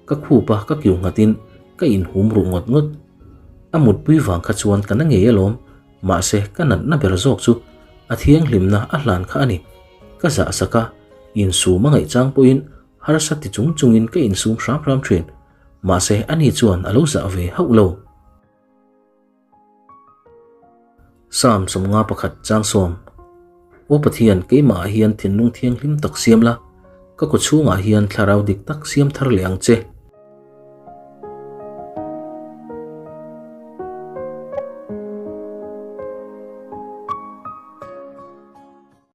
ka khup a ka kiu nghatin ka inhum ruh ngawt ngawt. A mutpui vang kha chuan ka na ngei alawm, mahse ka natna ber zawk chu a thianghlimna a hlan kha a ni. Ka zah sak a, insum a ngaih chang pawhin harsa ti chung chungin ka insum hram hram thin, mahse ani chuan a lo zah ve hauh lo. Psalm 51 chang sawm Aw Pathian, keimahah hian thinlung thianghlim tak siam la, ka kawchhungah hian thlarau dik tak siam thar leh ang che.